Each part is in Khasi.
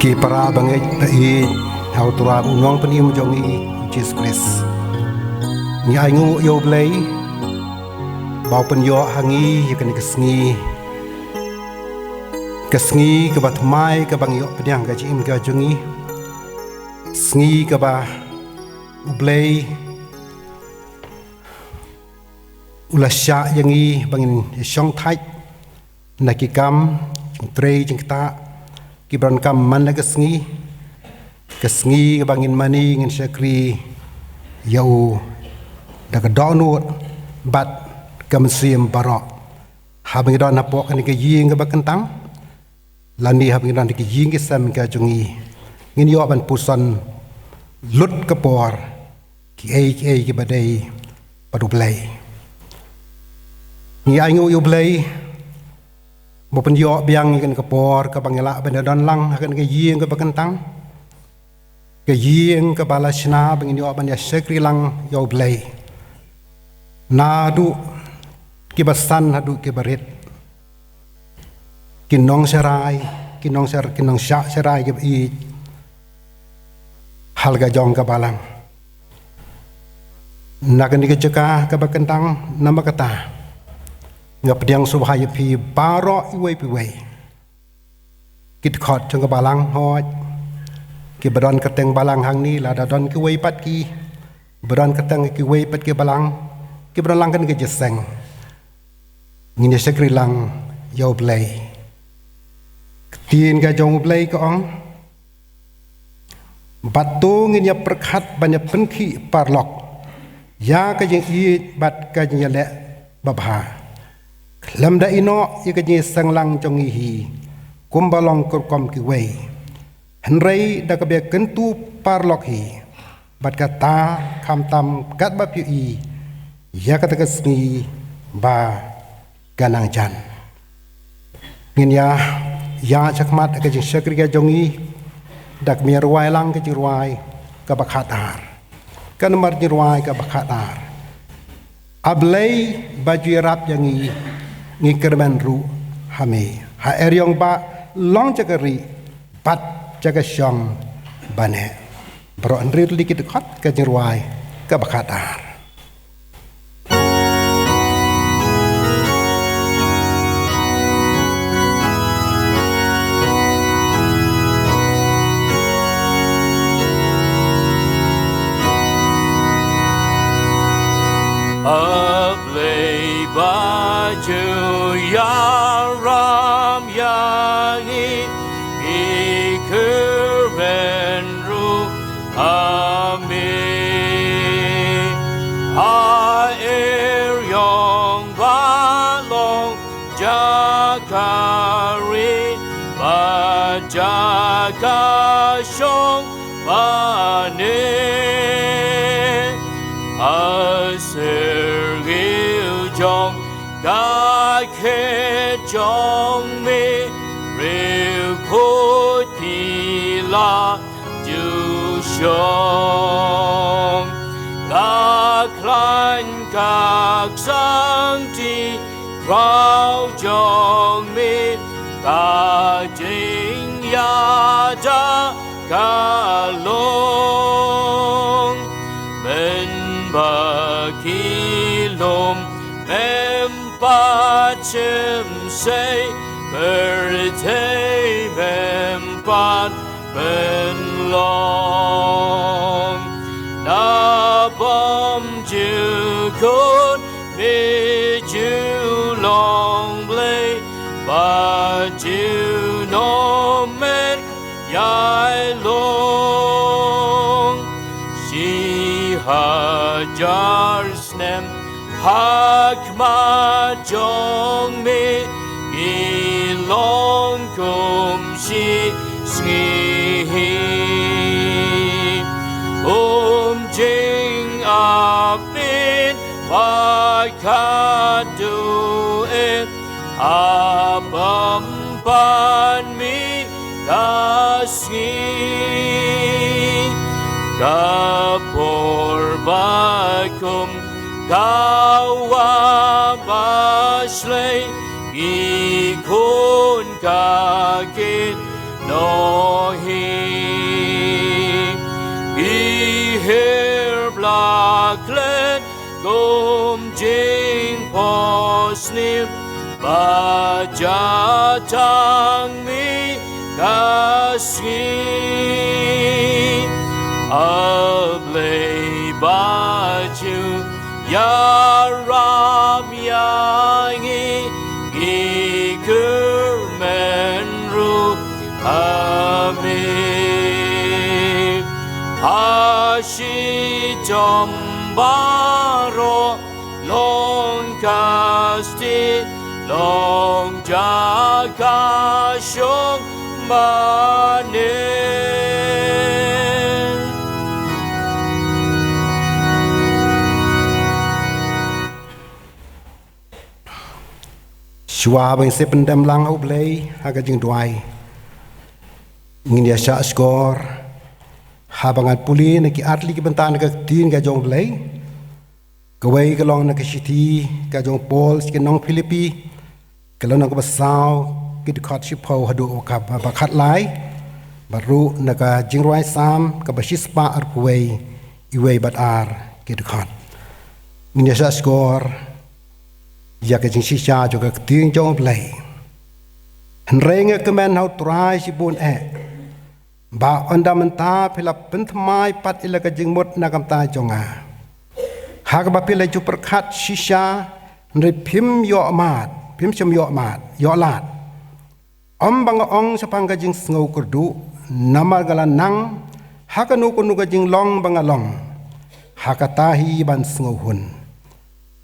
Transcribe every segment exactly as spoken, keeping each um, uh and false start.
Ki para bangeit ba ïeit ha u Trai bad u nongpynim jong ngi, u Jisu Khrist. Ngi ainguh ïa u Blei ba u pynïoh ha ngi ïa kane ka sngi. Ka sngi kaba thymmai kaba ngi ïoh pdiang ka jingim ka jong ngi. Sngi kaba u Blei u la shah ïa ngi ba ngin ïa shong thait na ki kam jingtrei jingktah kiba donkam man la ka sngi. Ka sngi kaba ngin mane ngin shakri ïa u da ka dohnud bad ka mynsiem baroh. Haba ngi don hapoh kane ka ïing kaba kyntang lane haba ngi don ha ki ïing ki sem ka jong ngi, ngin ïoh ban puson lut ka por kiei kiei kiba dei bad u Blei. Ngi ainguh ïa u Blei ba u pynïoh biang ïa kane ka por kaba ngi lah ban ïa don lang ha kane ka ïing kaba kyntang. Ka ïing kaba la shna ba ngin ïoh ban ïa shakri lang ïa u Blei. Naduh kiba san haduh kiba rit. Ki nongsharai, ki nongshar, ki nongshah sharai kiba ïeit ha la ka jong ka balang. Na kane ka jaka kaba kyntang namar kata nga pdiang sngewbha ïa phi baroh iwei pa iwei. Ki dkhot jong ka balang, hooid, kiba don kyrteng balang hangne, lada don kiwei pat ki ba don kyrteng kiwei pat ki balang kiba don lang kane ka jingïaseng, ngin ïa shakri lang ïa u Blei. Ka ktien ka jong u Blei ka ong, bad to ngin ïa pyrkhat ban ïa pynkhih paralok ïa ka jingïeit bad ka jingïaleh babha, khlem da ïehnoh ïa ka jingïaseng lang jong ngi hi kumba long ka rukom kiwei, hynrei da kaba ïakyntu paralok hi. Bad kata khamtam katba phi ïohi ïa kata ka sngi ba ka nang jan. Ngin ïa ïaid shakhmat ka jingshakri ka jong ngi da ka jingïarwai lang, ka jingrwai kaba khatar. Ka namar jingrwai kaba khatar. A Blei ba ju ïarap ïa ngi, ngi kyrmen ruh ha me. Ha eriong ba long jaka ri bad jaka shong ba neh. Baroh hynriew tylli ki dkhot, ka jingrwai kaba khatar. A Blei ba ju ïaram ïa ngi, ngi kyrmen ruh ha me. Ha eriong ba long jaka ri bad jaka shong ba neh, ha syrngiew jong ka khet jong me, riewkhuid ki la ju shong. Ka khlaiñ ka ksangti khraw jong me, ka jingïada ka long. Mynba ki lum mem pat shim sei, pyrthei mem pat pynlong. Na bym ju khun me ju long Blei, ba ju nym met ïa i lung. Shi hajar snem ha khmat jong me, ngi long kum shi sngi hi. Um jingap miet bad khatduh, ap bym pat mih ka sngi. Ka por ba kum ka wah ba shlei, ngi khun ka kynnoh hi. Jingpos nim ba jatang mi ka sngi. A Blei ba ju ïarap ïa ngi, ngi kyrmen ruh ha me. Ha shitom baroh long ka stieh, long jaka shong bad ïeit. Shuwa ban sa pyndem lang ha U Blei ha ka jingduwai, ngin ïa shah shkor haba ngan pule na ki artylli ki bynta na ka Ktien ka jong U Blei. Kawei ka long na ka shithi ka jong u Paul sha ki nong Philippi, ka lynnong kaba saw, ki dkhot shiphew haduh ka ba khatlai, bad ruh na ka Jingrwai Salm kaba shispah arphew wei, iwei bad ar ki dkhot. Ngin ïa shah shkor ïa ka jingshisha jong ka Ktien jong U Blei. Hynrei nga kmen ha U Trai shibun eh, ba ynda mynta phi la pynthymmai pat ïa la ka jingmut na ka bynta jong nga, ha kaba phi la ju pyrkhat shisha, hynrei phim ïoh mad, phim shym ïoh mad, ïoh lad. Ym ba nga ong shaphang ka jingsngew kyrduh, namar nga la nang ha kano kano ka jinglong ba nga long ha kata hi ban sngewhun.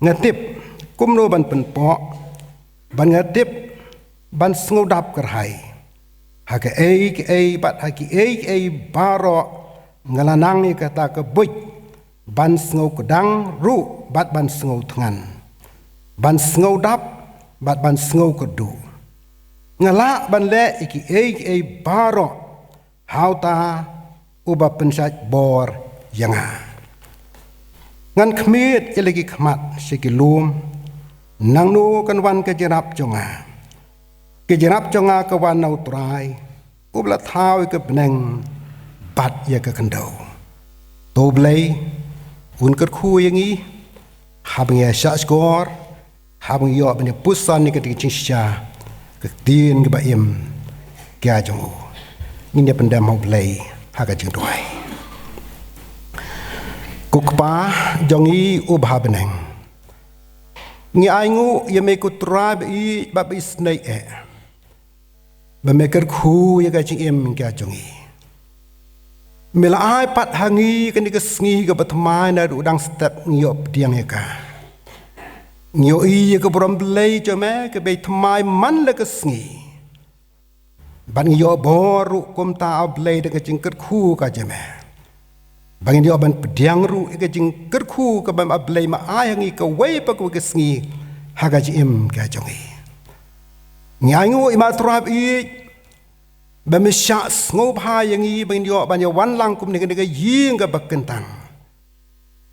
Nga tip kumno ban pynpoh, bad nga tip ban sngewdap kyrhai. Ha kaei kaei bad ha kiei kiei baroh nga la nang ïa kata ka buit ban sngewkdang ruh bad ban sngewthngan, ban sngewdap bad ban sngewkyrduh. Nga lah ban leh ïa kiei kiei baroh ha uta uba pynshait bor ïa nga. Ngan khmied ïa la ki khmat sha ki lum, nangno kan wan ka jingïarap jong nga? Ka jingïarap jong nga ka wan na U Trai, uba la thaw ïa ka bneng bad ïa ka khyndew. To U Blei un kyrkhu ïa ngi haba ngi ïa shah shkor, haba ngi ïoh ban ïa puson ïa ka jingshisha ka Ktien kaba im ka jong U. Ngin ïa pyndem ha U Blei ha ka jingduwai. Ko Kpa jong ngi uba ha bneng, ngi ainguh ïa me ko Trai ba ïeit bad ba isynei eh, ba me kyrkhu ïa ka jingim ka jong ngi. Me la ai pat ha ngi kane ka sngi kaba thymmai, naduh dang step ngi ïoh pdiang ïa ka. Ngi ïohi ïa ka burom Blei jong me kaba thymmai man la ka sngi. Bad ngi ïoh bor ruh kumta, A Blei, da ka jingkyrkhu ka jong me, ba ngin ïoh ban pdiang ruh ïa ka jingkyrkhu kaba me, A Blei, me ai ha ngi kawei pa kawei ka sngi ha ka jingim ka jong ngi. Ngi ainguh ïa me, A Trai ba ïeit, ba me shah sngewbha ïa ngi ba ngin ïoh ban ïa wan lang kumne ha kane ka ïing kaba kyntang,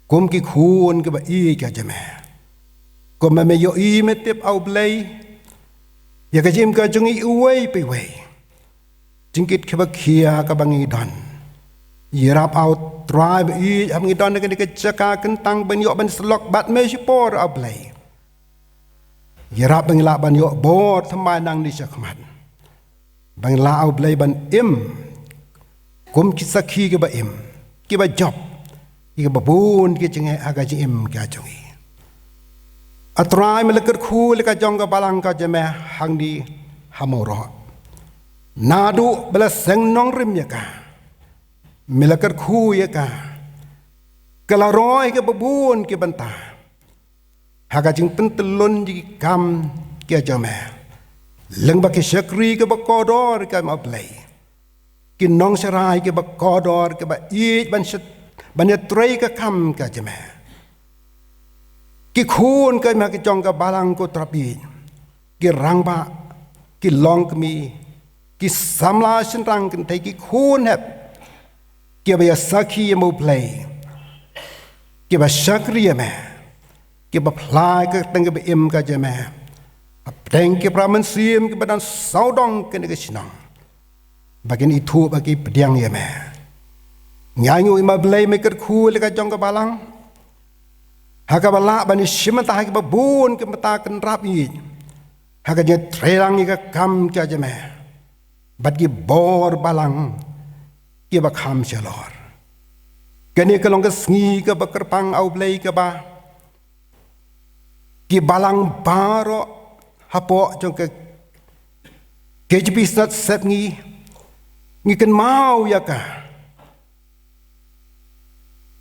kum ki khun kiba ïeit ka jong me. Kumba me ïohi, me tip, A Blei, ïa ka jingim ka jong ngi iwei pa iwei, jingkit khia ba khia kaba ngi don. Ïarap, A Trai ba ïeit, haba ngi don ha kane ka jaka kyntang, ban ïoh ban syllok bad me shipor, A Blei. Ïarap ba ngin lah ban ïoh bor thymmai nangne shakhmat, ba ngin lah, A Blei, ban im kum ki sakhi kiba im, kiba jop ïa kiba bun ki jingeh ha ka jingim ka jong ngi. A Trai, me la kyrkhu ïa la ka jong ka balang ka jong me hangne ha Mawroh. Naduh ba la seng nongrim ïa ka, me la kyrkhu ïa ka. Ka la roi ïa kiba bun ki bynta ha ka jingpyntyllun ïa ki kam ka jong me, lyngba ki shakri kiba kordor ka jong me, A Blei, ki nongsharai kiba kordor, kiba ïeit ban shet, ban ïatrei ka kam ka jong me. Ki khun ka jong me ha ka jong ka balang, ko Trai ba ïeit, ki rangbah, ki longkmie, ki samla shynrang kynthei, ki khun hep, kiba ïa sakhi ïa me, A Blei, kiba shakri ïa me, kiba phla ïa ka kyrteng kaba im ka jong me hapdeng ki para mynsiem kiba don sawdong kane ka shnong, ba kin ithuh, ba kin pdiang ïa me. Ngi ainguh ïa me, A Blei, me kyrkhu ïa la ka jong ka balang. Ha kaba lah ban ïashim bynta ha kiba bun ki bynta kynrap ïeit ha ka jingtreilang ïa ka kam ka jong me bad ki bor balang kiba kham shalor. Kane ka long ka sngi kaba kyrpang, A U Blei, kaba ki balang baroh hapoh jong ka K J P Synod Sepngi ngi kynmaw ïa ka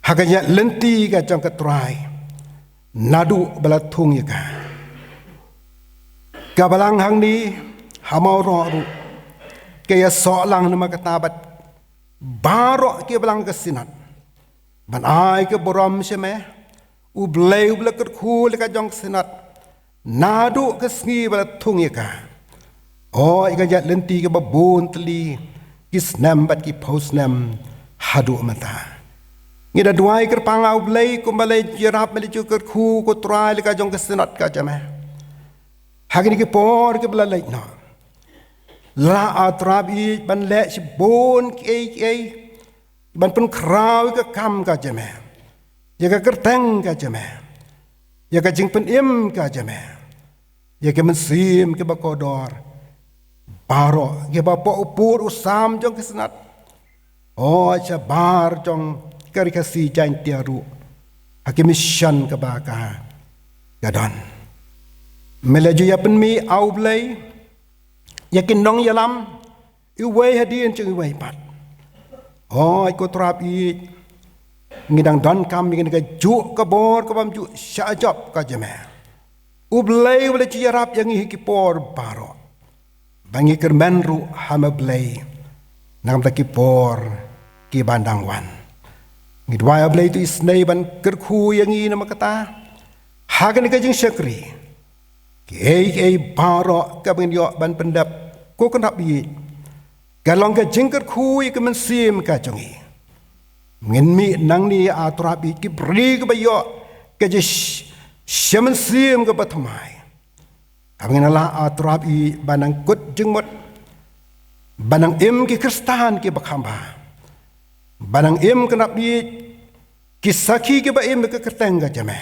ha ka ïaid lynti ka jong ka Trai naduh ba la thung ïa ka. Ka balang hangne ha Mawroh ruh ka ïasoh lang namar kata bad baroh ki balang ka Synod ban ai ka burom sha me, U Blei uba la kyrkhu ïa ka jong ka Synod naduh ka sngi ba la thung ïa ka. O, ïa ka ïaid lynti kaba bun tylli ki snem bad ki phew snem haduh mynta. Ngi da duwai kyrpang, A U Blei, kumba la ïarap me, la ju kyrkhu ko Trai ïa ka jong ka Synod ka jong me ha kine ki por kiba la leit noh. Lah, A Trai ba ïeit, ban leh shibun kiei kiei ban pynkhraw ïa ka kam ka jong me, ïa ka kyrteng ka jong me, ïa ka jingpynim ka jong me, ïa ka mynsiem kaba kordor baroh kiba hapoh u pud u sam jong ka Synod. O, shabar jong ka Ri Khasi Jaiñtia ruh ha ki mission kaba ka, ka don. Me la ju ïa pynmih, A U Blei, ïa ki nongïalam iwei hadien jong iwei pat. O, ko Trai ba ïeit, ngi dang donkam ïa kane ka juk ka bor ka bym ju shah jop ka jong me, U Blei, uba la ju ïarap ïa ngi ha ki por baroh, ba ngi kyrmen ruh ha me, Blei, na ka bynta ki por kiban dang wan. Ngi duwai, A Blei, to isynei ban kyrkhu ïa ngi namar kata ha kane ka jingshakri. Kiei kiei baroh kaba ngin ïoh ban pyndep, ko Kynrap ba ïeit, ka long ka jingkyrkhu ïa ka mynsiem ka jong ngi. Ngin mih nangne, A Trai ba ïeit, ki briew kiba ïoh ka jing sh-, sha mynsiem kaba thymmai, kaba ngin lah, A Trai ba ïeit, ban nang kut jingmut, ban nang im ki Khristan kiba kham bha, ban nang im, Kynrap ba ïeit, ki sakhi kiba im ïa ka kyrteng ka jong me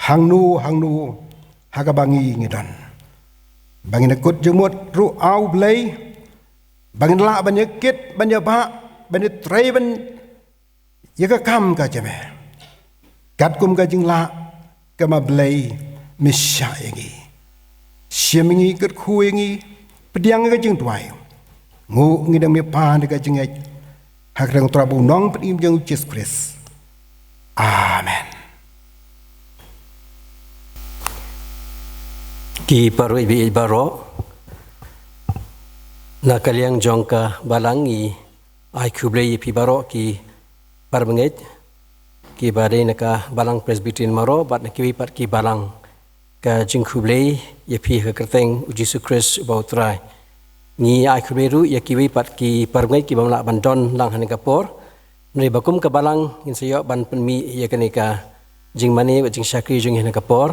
hangno hangno ha kaba ngi, ngi don. Ba ngin kut jingmut ruh, A U Blei, ba ngin lah ban ïa kit, ban ïa bah, ban ïa trei, ban ïa ka kam ka jong me katkum ka jinglah kaba, Blei, me shah ïa ngi. Shim ïa ngi, kyrkhu ïa ngi, pdiang ïa ka jingduwai. Nguh ngi da me, Pa, da ka jingngeit ha ka kyrteng U Trai bad U Nongpynim jong ngi, U Jisu Khrist. Amen. Ki parabangeit baroh, na ka liang jong ka balang ngi ai khublei ïa phi baroh ki parabangeit kiba dei na ka Balang Presbyterian Mawroh bad na kiwei pat ki balang, ka jingkhublei ïa phi ha ka kyrteng U Jisu Khrist uba U Trai. Ngi ai khublei ruh ïa kiwei pat ki parabangeit ki bym lah ban don lang ha kane ka por. Hynrei ba kum ka balang ngin sa ïoh ban pynmih ïa kane ka jingmane bad jingshakri jong ngi ha kane ka por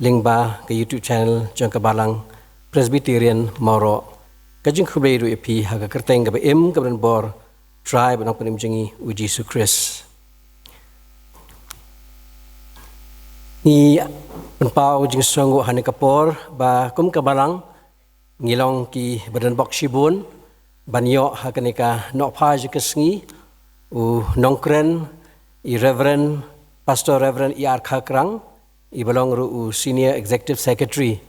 lyngba ka YouTube channel jong ka Balang Presbyterian Mawroh. Ka jingkhublei ruh ïa phi ha ka kyrteng kaba im, kaba don bor, Trai bad Nongpynim jong ngi U Jisu Khrist. Ngi pynpaw jingsngewnguh ha kane ka por ba kum ka balang ngi long kiba don bok shibun ban ïoh ha kane ka nohphai jong ka sngi u nongkren, i Reverend, Pastor Reverend E R Kharkrang, iba long ruh u Senior Executive Secretary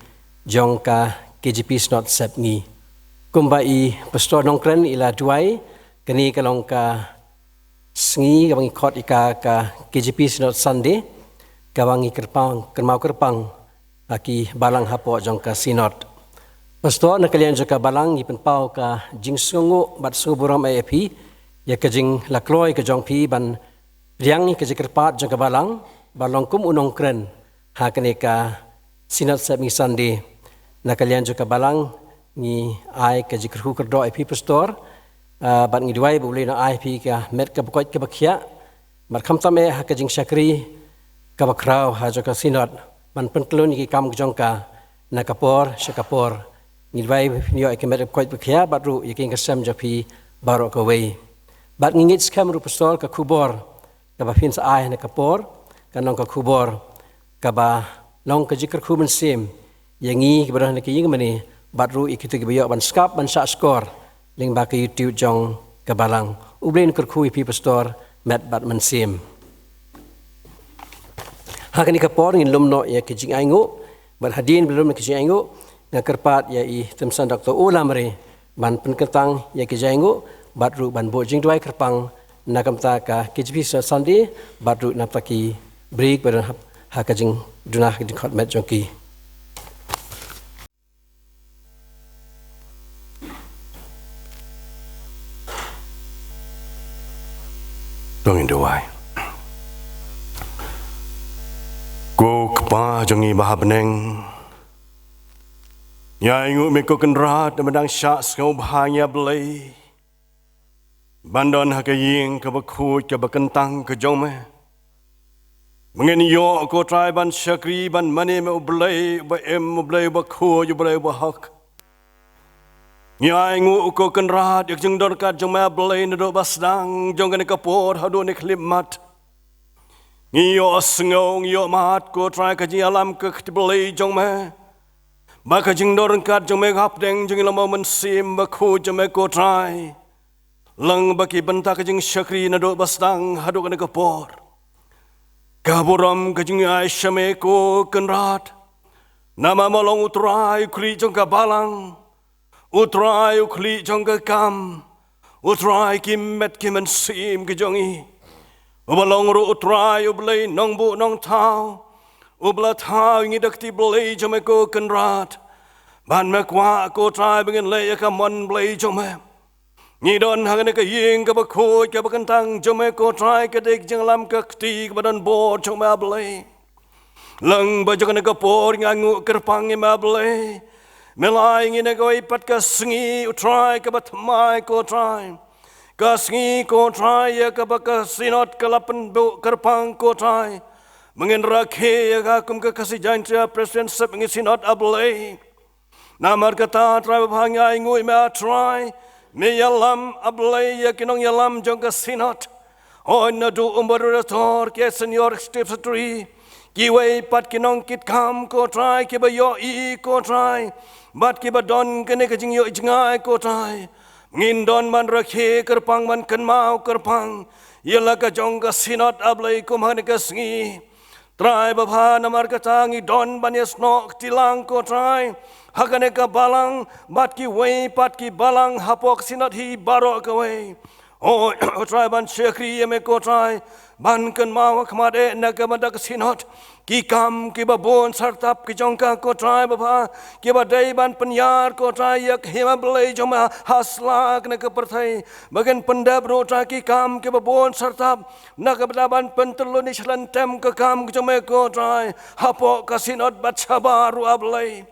jong ka K J P Synod Sepngi. Kumba i Pastor nongkren i la duwai, kane ka long ka sngi kaba ngi khot ïa ka ka K J P Synod Sunday, kaba ngi kyrpang, kynmaw kyrpang ha ki balang hapoh jong ka Synod. Pastor, na ka liang jong ka balang ngi pynpaw ka jingsngewnguh bad sngewburom ïa phi ïa ka jinglaitluid ka jong phi ban pdiang ïa ka jingkyrpad jong ka balang ban long kum u nongkren ha kane ka Synod Sepngi Sunday. Na ka liang jong ka balang ngi ai ka jingkyrkhu kyrdoh ïa phi Pastor, ah, bad ngi duwai ba U Blei un ai ïa phi ka met kaba koit kaba khiah bad khamtam eh ha ka jingshakri kaba khraw ha jong ka Synod ban pynkhlaiñ ïa ki kam jong ka na ka por sha ka por. Ngi duwai ba phin ïoh ïa ka met kaba koit kaba khiah bad ruh ïa ka ïing ka sem jong phi baroh kawei. Bad ngi ngeit skhem ruh Pastor, ka khubor kaba phin sa ai ha kane ka por ka nongkhubor kaba long ka jingkyrkhu mynsiem ïa ngi kiba don ha kane ka ïing mane, bad ruh ïa kito kiba ïoh ban sngap ban shah shkor lyngba ka YouTube jong ka Balang. U Blei un kyrkhu ïa phi Pastor, met bad mynsiem. Ha kane ka por ngin lum noh ïa ka jingainguh, bad hadien ba lum ïa ka jingainguh, nga kyrpad ïa i Tymmen Doctor O. Lamre ban pynkyntang ïa ka jingainguh, bad ruh ban buh jingduwai kyrpang na ka bynta ka K J P Sunday, bad ruh na ka bynta ki briew ba don ha, ha ka jingduna, ha ka jingkhot met jong ki. To ngin duwai. Ko Kpa jong ngi ba ha bneng, ngi ainguh ïa me ko Kynrad namar ba dang shah sngewbha ïa ngi, Blei, ban don ha ka ïing kaba khuid kaba kyntang ka jong me. Ba ngin ïoh ko Trai ban shakri ban mane ïa me, U Blei uba im, U Blei uba khuid, U Blei uba hok. Ngi ainguh ko Kynrad ïa ka jingdon ryngkat jong me, Blei, naduh ba sdang jong kane ka por haduh kine ki khyllipmat. Ngi ïohsngew, ngi ïohmad ko Trai ka jingïalam ka kti Blei jong me, ba ka jingdon ryngkat jong me hapdeng jong ngi, lem bad mynsiem bakhuid jong me ko Trai, lyngba ki bynta ka jingshakri naduh ba sdang haduh kane ka por. Ka burom ka jong ngi ai sha me ko Kynrad, namar me long U Trai U Khlieh jong ka Balang, U Trai U Khlieh jong ka kam, U Trai ki met ki mynsiem ki jong ngi. Uba long ruh U Trai U Blei nongbuh nongthaw, uba la thaw ïa ngi da ka kti Blei jong me ko Kynrad, ban me kwah ko Trai ba ngin leh ïa ka mon Blei jong me. Ngi don ha kane ka ïing kaba khuid kaba kyntang jong me ko Trai, ka dei ka jingïalam ka kti kaba don bor jong me, A Blei. Lyngba jong kane ka por ngi ainguh kyrpang ïa me, A Blei, me la ai ïa ngi na kawei pat ka sngi, U Trai, kaba thymmai ko Trai, ka sngi ko Trai ïa kaba ka Synod ka la pynbuh kyrpang ko Trai ba ngin rakhe ïa ka kum ka Khasi Jaintia Presbyterian Synod, A Blei. Namar kata Trai babha, ngi ainguh ïa me, A Trai, me ïalam, A Blei, ïa ki nongïalam jong ka Synod. Hooid, naduh u Moderator, ki Senior Executive Secretary, kiwei pat ki nongkitkam ko Trai, kiba ïohi ko Trai, bad kiba don kane ka jingïohi jngai ko Trai. Ngin don ban rakhe kyrpang, ban kynmaw kyrpang ïa la ka jong ka Synod, A Blei, kum ha kane ka sngi. Trai babha, namar kata ngi don ban ïasnoh kti lang ko Trai ha kane ka Balang bad kiwei pat ki Balang hapoh ka Synod hi baroh kawei. O, O Trai, ban shakri ïa me ko Trai, ban kynmaw ha khmat eh na ka bynta ka Synod, ki kam kiba bun sartap ki jong ka ko Trai babha, kiba dei ban pynïar ko Trai ïa ka hima Blei jong me ha sla kane ka pyrthei, ba kin pyndep ruh Trai ki kam kiba bun sartap na ka bynta ban pyntyllun ïa ka shilynter ka kam ka jong me ko Trai hapoh ka Synod bad shabar ruh, A Blei.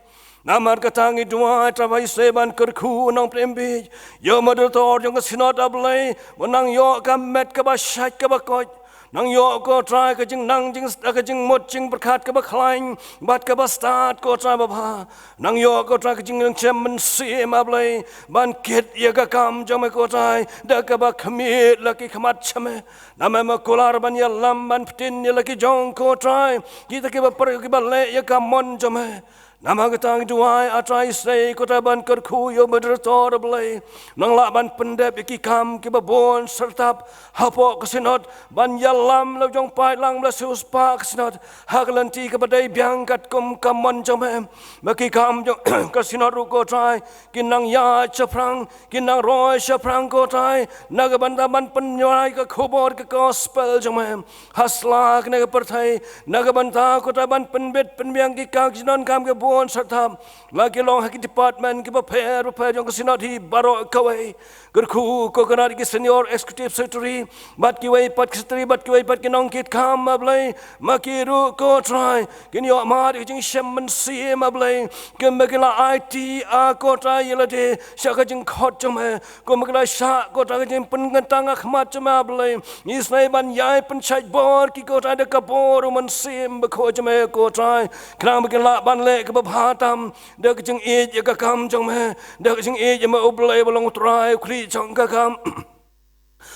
Namar kata ngi duwai Trai ba isei ban kyrkhu, nongpynim bieit ïa u Moderator jong ka Synod, A Blei, ba nang ïoh ka met kaba shait kaba koit, nang ïoh ko Trai ka jingnang jing, ka jingmut jingpyrkhat kaba khlaiñ bad kaba stad ko Trai babha. Nang ïoh ko Trai ka jingïashem mynsiem, A Blei, ban kit ïa ka kam jong me ko Trai da kaba khmih la ki khmat jong me. Namar me kular ban ïalam ban btin ïa la ki jong ko Trai, kita kiba pyrshah, kiba leh ïa ka mon jong me. Namar kata ngi duwai, A Trai, isei ko Trai ban kyrkhu ïa u Moderator, A Blei, nang lah ban pyndep ïa ki kam kiba bun sartap hapoh ka Synod, ban ïalam la jong paidlang, la siewspah ka Synod ha ka lynti kaba dei biang katkum ka mon jong me. Ba ki kam jong ka Synod ruh ko Trai kin nang ïaid shaphrang, kin nang roi shaphrang ko Trai, na ka bynta ban pynïaid ka khubor ka Gospel jong me ha sla kane ka pyrthei, na ka bynta ko Trai ban pynbit pynbiang ki kam ki jingdonkam kiba bun sartap, la ki long ha ki department kiba pher bapher jong ka Synod hi baroh kawei. Kyrkhu ko Kynrad ïa ki Senior Executive Secretary bad kiwei pat ki Secretary bad kiwei pat ki nongkitkam, A Blei, ma ki ruh ko Trai kin ïohmad ïa ka jingshem mynsiem, A Blei, kumba ki la aiti, A ko Trai, ïa lade sha ka jingkhot jong me, kumba ki la shah ko Trai ka jingpynkyntang ha khmat jong me, A Blei. Ngi isnei ban ïai pynshait bor ki ko Trai da ka bor u Mynsiem Bakhuid jong me ko Trai, khnang ba kin lah ban leh kaba bha tam da ka jingïeit ïa ka kam jong me, da ka jingïeit ïa me U Blei ba long U Trai U Khlieh jong ka kam.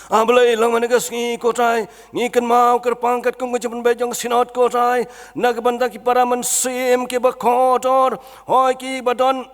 A Blei, long mynne ka sngi ko Trai, ngi kynmaw kyrpang katkum ka jingpynbeit jong ka Synod ko Trai, na ka bynta ki para mynsiem kiba kordor, hooid kiba don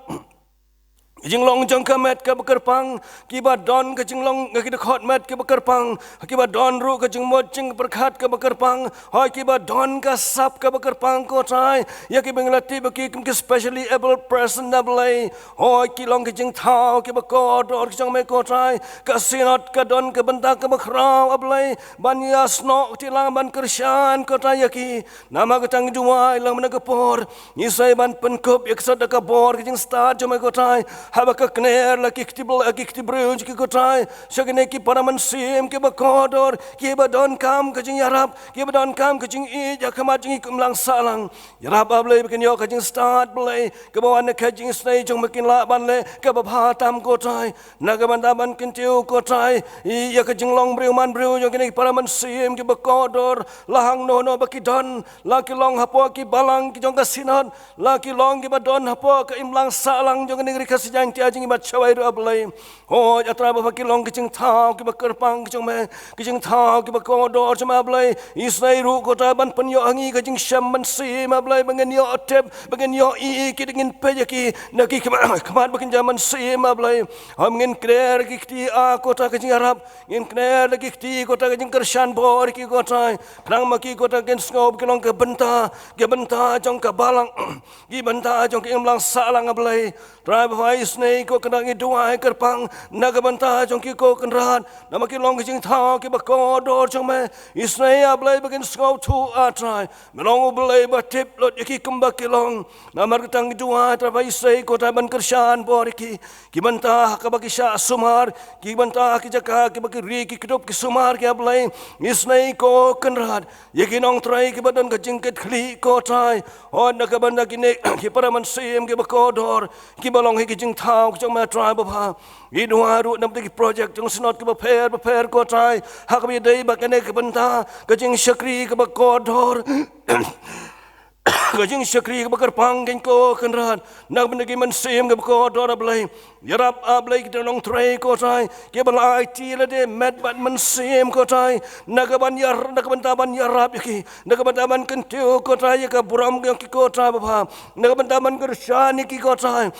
ka jinglong jong ka met kaba kyrpang, kiba don ka jinglong ka ki dkhot met kaba kyrpang, kiba don ruh ka jingmut jingpyrkhat kaba kyrpang, hooid kiba don ka sap kaba kyrpang ko Trai, ïa kiba ngi la tip ba ki kum ki specially able person A Blei, hooid ki long ki jingthaw kiba kordor ki jong me ko Trai. Ka Synod ka don ka bynta kaba khraw A Blei, ban ïasnoh kti lang ban kyrshan ko Trai ïa ki. Namar kata ngi duwai lang mynne ka por, ngi sngew ban pynkup ïa ka sot da ka bor ka jingstad jong me ko Trai, haba ka kner la ki kti bl-, ki kti briew jong ki ko Trai, sha kine ki para mynsiem kiba kordor, kiba donkam ka jingïarap, kiba donkam ka jingïeit ïa ka mat jong ngi kum imlang sahlang. Ïarap A Blei ba kin ïoh ka jingstad Blei, kaba wan na ka jingisynei jong me kin lah ban leh kaba bha tam ko Trai. Na ka bynta ban kyntiew ko Trai ïa ka jinglong briew man briew jong kine ki para mynsiem kiba kordor, la hangno hangno ba ki don, la ki long hapoh ki balang ki jong ka Synod, la ki long kiba don hapoh ka imlang sahlang jong kane ka ri Khasi Jaiñtia jong ngi bad shawei ruh A Blei. Hooid A Trai Baba, ki long ki jingthaw kiba kyrpang ki jong me, ki jingthaw kiba kordor jong me A Blei. Isynei ruh ko Trai ban pynïoh ha ngi ka jingshem mynsiem A Blei, ba ngin ïoh tip, ba ngin ïohi ki, ngin peit ïa ki na ki khmat, khmat ba kynja mynsiem A Blei. Hooid ngin kner ki kti, a ko Trai, ka jingïarap, ngin kner ki kti ko Trai, ka jingkyrshan bor ki ko Trai, khnang ma ki ko Trai kin sngew ba ki long ka bynta, ka bynta jong ka balang, ka bynta jong ka imlang sahlang A Blei. Trai Baba, isynei ko Kynrad ngi duwai kyrpang na ka bynta jong ki ko Kynrad, namar ki long ki jingthaw kiba kordor jong me. Isynei A Blei ba kin sngewthuh A Trai, me long U Blei ba tip lut ïa ki kumba ki long. Namar kata ngi duwai Trai Baba, isynei ko Trai ban kyrshan bor ïa ki, ki bynta ha kaba ki shah sumar, ki bynta ha ki jaka kiba ki ri ki kdup ki sumar ki A Blei. Isynei ko Kynrad ïa ki nongtrei kiba don ka jingkitkhlieh ko Trai, hooid na ka bynta kine ki para mynsiem kiba kordor, kiba long hi ki jingthaw ki jong me Trai Baba. Ngi duwai ruh na ka bynta ki projek jong Synod kiba pher bapher ko Trai, ha kaba ïadei bad kane ka bynta ka jingshakri kaba kordor, ka jingshakri kaba kyrpang kein ko Kynrad, na ka bynta ki mynsiem kiba kordor A Blei. Ïarap A Blei ki nongtrei ko Trai, kiba la aiti lade met bad mynsiem ko Trai, na ka ban ïar-, na ka bynta ban ïarap ïa ki, na ka bynta ban kyntiew ko Trai ïa ka burom jong ki ko Trai Baba, na ka bynta ban kyrshan ïa ki ko Trai.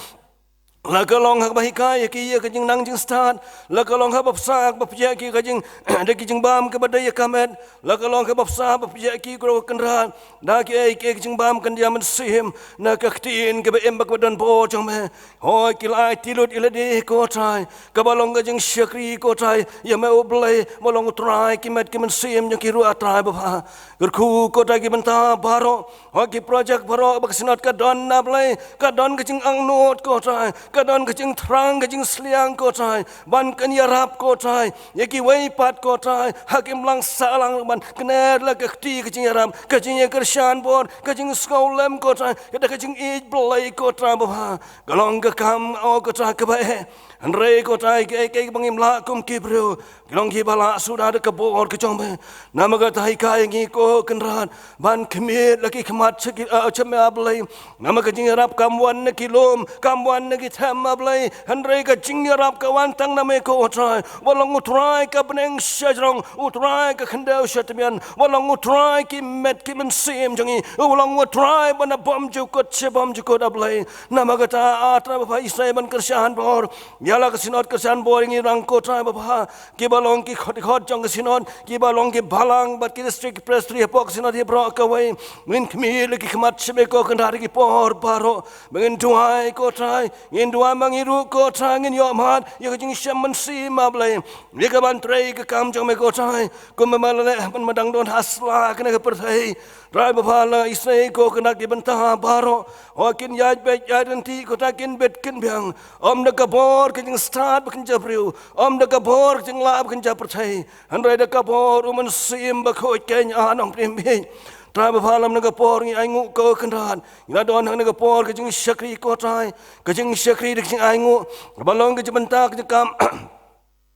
La ka long ha kaba hikai ïa ki ïa ka jingnang jingstad, la ka long ha kaba pynshai ba pynïaid ki ka jing, da ki jingbam kiba dei ïa ka met, la ka long ha kaba pynshai ba pynïaid ki ko Kynrad da kiei kiei ki jingbam kynja mynsiem, na ka ktien kaba im bad kaba don bor jong me. Hooid ki la aiti lut ïa lade ko Trai, kaba long ka jingshakri ko Trai ïa me U Blei, ba long U Trai ki met ki mynsiem jong ki ruh A Trai Baba. Kyrkhu ko Trai ki bynta baroh, hooid ki projek baroh ba ka Synod ka don A Blei, ka don ka jingangnud ko Trai, ka don ka jingthrang ka jingsliang ko Trai, ban kan ïarap ko Trai ïa kiwei pat ko Trai ha ki imlang sahlang, ban kner la ka kti ka jingïarap, ka jingïakyrshan bor, ka jingsngewlem ko Trai, ka da ka jingïeit Blei ko Trai Baba. Ka long ka kam, o ko Trai, kaba eh. Hynrei ko Trai, kiei kiei kiba ngim lah kum ki briew, ki long kiba lah suda da ka bor ka jong me. Namar kata hikai ïa ngi ko Kynrad ban khmih la ki khmat sha ki, eh, sha me A Blei. Namar ka jingïarap kam wan na ki lum, kam wan na ki them A Blei, hynrei ka jingïarap ka wan tang na me ko Trai, ba long U Trai ka bneng shajrong, U Trai ka khyndew shatmian, ba long U Trai ki met ki mynsiem jong ngi, ba long U Trai ba na bymjukut sha bymjukut A Blei. Namar kata A Trai Baba, isynei ban kyrshan bor ïa la ka Synod, kyrshan bor ïa ngi ruh ko Trai Baba, kiba long ki khot, khot jong ka Synod, kiba long ki balang bad ki district presbytery hapoh ka Synod hi baroh kawei. Ngin khmih la ki khmat sha me ko Kynrad ha ki por baroh, ba ngin duwai ko Trai, ngin duwai ma ngi ruh ko Trai ngin ïohmad ïa ka jingshem mynsiem A Blei, ïa ka ban trei ka kam jong me ko Trai, kumba me la leh ban, ban dang don ha sla kane ka pyrthei. Trai Baba, la isynei ko Kynrad ki bynta baroh, o kin ïaid beit ïaid ryntih ko Trai, kin bit kin biang, ym da ka bor ka jingstad ba kynja briew, ym da ka bor ka jinglah ba kynja pyrthei, hynrei da ka bor U Mynsiem Bakhuid kein, A Nongpynim bieit. Trai Baba, la mynne ka por ngi ainguh ko Kynrad, ngi la don ha kane ka por ka jingshakri ko Trai, ka jingshakri da ka jingainguh, kaba long ka jingbynta ka jingkam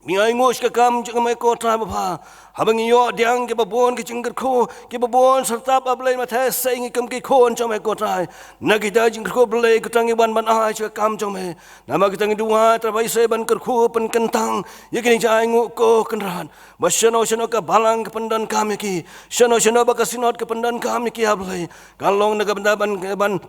Ngi ainguh sha ka kam jong me ko Trai Baba. Haba ngi ïoh pdiang kiba bun ki jingkyrkhu, kiba bun syrtap A Blei, ma te sei ngi kum ki khun jong me ko Trai. Na kita ki jingkyrkhu Blei ko Trai ngi wan ban ai sha ka kam jong me. Namar kata ngi duwai Trai Baba Isai ban kyrkhu pynkyntang ïa kine ki jingainguh ko Kynrad. Ba shano shano ka balang ka pyndonkam ïa ki, shano shano ba ka Synod ka pyndonkam ïa ki A Blei, kan long na ka bynta ban, ban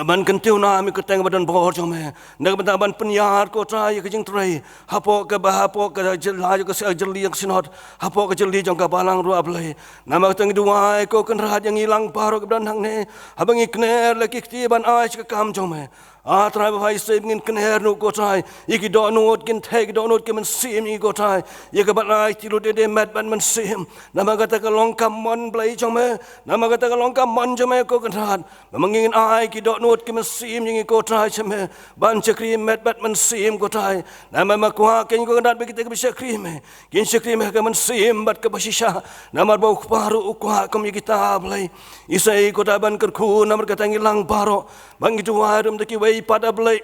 ban kyntiew nam ïa ka kyrteng ba donbor jong me, na ka bynta ban pynïar ko Trai ïa ka jingtrei hapoh kaba, hapoh ka jylla jong ka Synod, hapoh ka jylla jong ka balang ruh A Blei. Namar kata ngi duwai ko Kynrad ïa ngi lang baroh kiba don hangne, haba ngi kner la ki kti ban ai sha ka kam jong me. A Trai Baba Isai, ba ngin kner noh ko Trai ïa ki dohnud, kin theh ki dohnud ki mynsiem ïa ngi ko Trai, ïa ka ban ai kti lut ïa ki met bad mynsiem. Namar kata ka long ka mon Blei jong me, namar kata ka long ka mon jong me ko Kynrad. Namar ngin ai ki dohnud ki mynsiem ïa ngi ko Trai sha me, ban shakri met bad mynsiem ko Trai. Namar me kwah kein ko Kynrad ba kita kiba shakri me kin shakri me ha ka mynsiem bad kaba shisha. Namar ba u Kpa ruh u kwah kum ïa kita A Blei. Isai ko Trai ban kyrkhu, namar kata ngi lang baroh ba ngi duwai ruh da kiwei pat A Blei.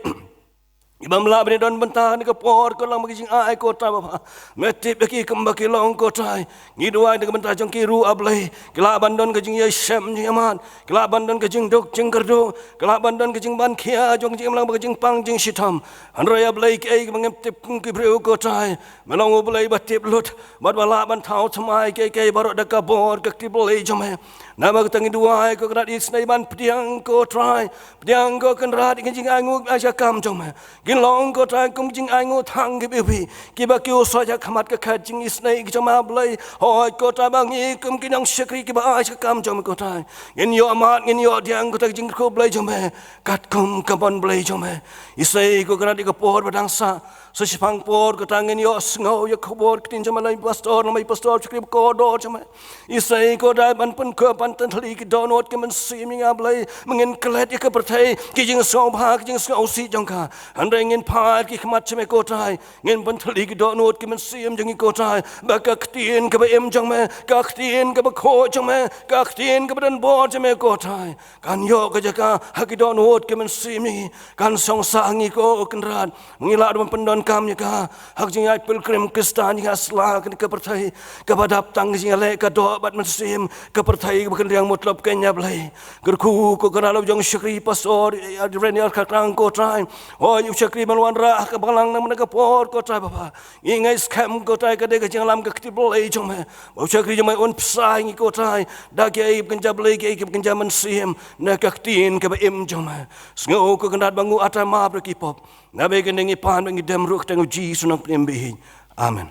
Ibym lah ban ïadon bynta na ka por ko lang ba ki jingai ko Trai Baba. Me tip ïa ki kumba ki long ko Trai. Ngi duwai na ka bynta jong ki ruh A Blei. Ki lah ban don ka jingïashem jingïamad, ki lah ban don ka jingduk jingkyrduh, ki lah ban don ka jingban khia jong ka jingimlang bad ka jingpang jingshitom. Hynrei A Blei kiei kiba ngim tip kum ki briew ko Trai, me long U Blei ba tip lut bad ba lah ban thaw thymmai kiei kiei baroh da ka bor ka kti Blei jong me. Namar kata ngi duwai ko Kynrad isynei ban pdiang ko Trai, pdiang ko Kynrad ïa ki jingainguh ba ai sha ka kam jong me. Kin long ko Trai kum ki jingainguh thang kiba iwbih kiba kiew sha khmat ka khet jingisynei ka jong me A Blei. Hooid ko Trai ba ngi kum ki nongshakri kiba ai sha ka kam jong me ko Trai, ngin ïoh mad, ngin ïoh pdiang ko Trai ka jingkyrkhu Blei jong me katkum ka mon Blei jong me. Isai ko Kynrad ïa ka por ba dang sah, sa shiphang por ko Trai ngin ïoh sngew ïa ka khubor ktien jong me lem pastor, lem pastor, shakri ba kordor jong me. Isai ko Trai ban pynkup ban pyntylli ki dohnud ki mynsiem ïa ngi A Blei. Me ngin klet ïa ka pyrthei, ki jingsngewbha, ki jingsngewsih jong ka. Hynrei ngin phai ki khmat sha me ko Trai, ngin pyntylli ki dohnud ki mynsiem jong ngi ko Trai, ba ka ktien kaba im jong me, ka ktien kaba khuid jong me, ka ktien kaba donbor jong me ko Trai, kan ïoh ka jaka ha ki dohnud ki mynsiem ïa ngi, kan song sah ha ngi ko Kynrad. Ngi lah ban pyndonkam ïa ka ha ka jingïaid pilgrim Khristan ïa ngi ha sla kane ka pyrthei kaba dap tang ka jingïaleh ka doh bad mynsiem, ka pyrthei kaba kynriang mutlop kein A Blei. Kyrkhu ko Kynrad la u jong shakri pastor, eh, Reverend Ïar Khartlang ko Trai. Hooid u shakri ban wanrah ha ka balang namar na ka por ko Trai Baba, ngi ngeit skhem ko Trai ka dei ka jingïalam ka kti Blei jong me, ba u shakri jong me un bsa ïa ngi ko Trai da kiei kiba kynja Blei, kiei kiba kynja mynsiem, na ka ktien kaba im jong me. Sngew ko Kynrad ba ngi ata map ruh ki pop. Naba kane ngi pan bad ngi dem ruh ha ka kyrteng U Jisu Nongpynim ba ïeit. Amen.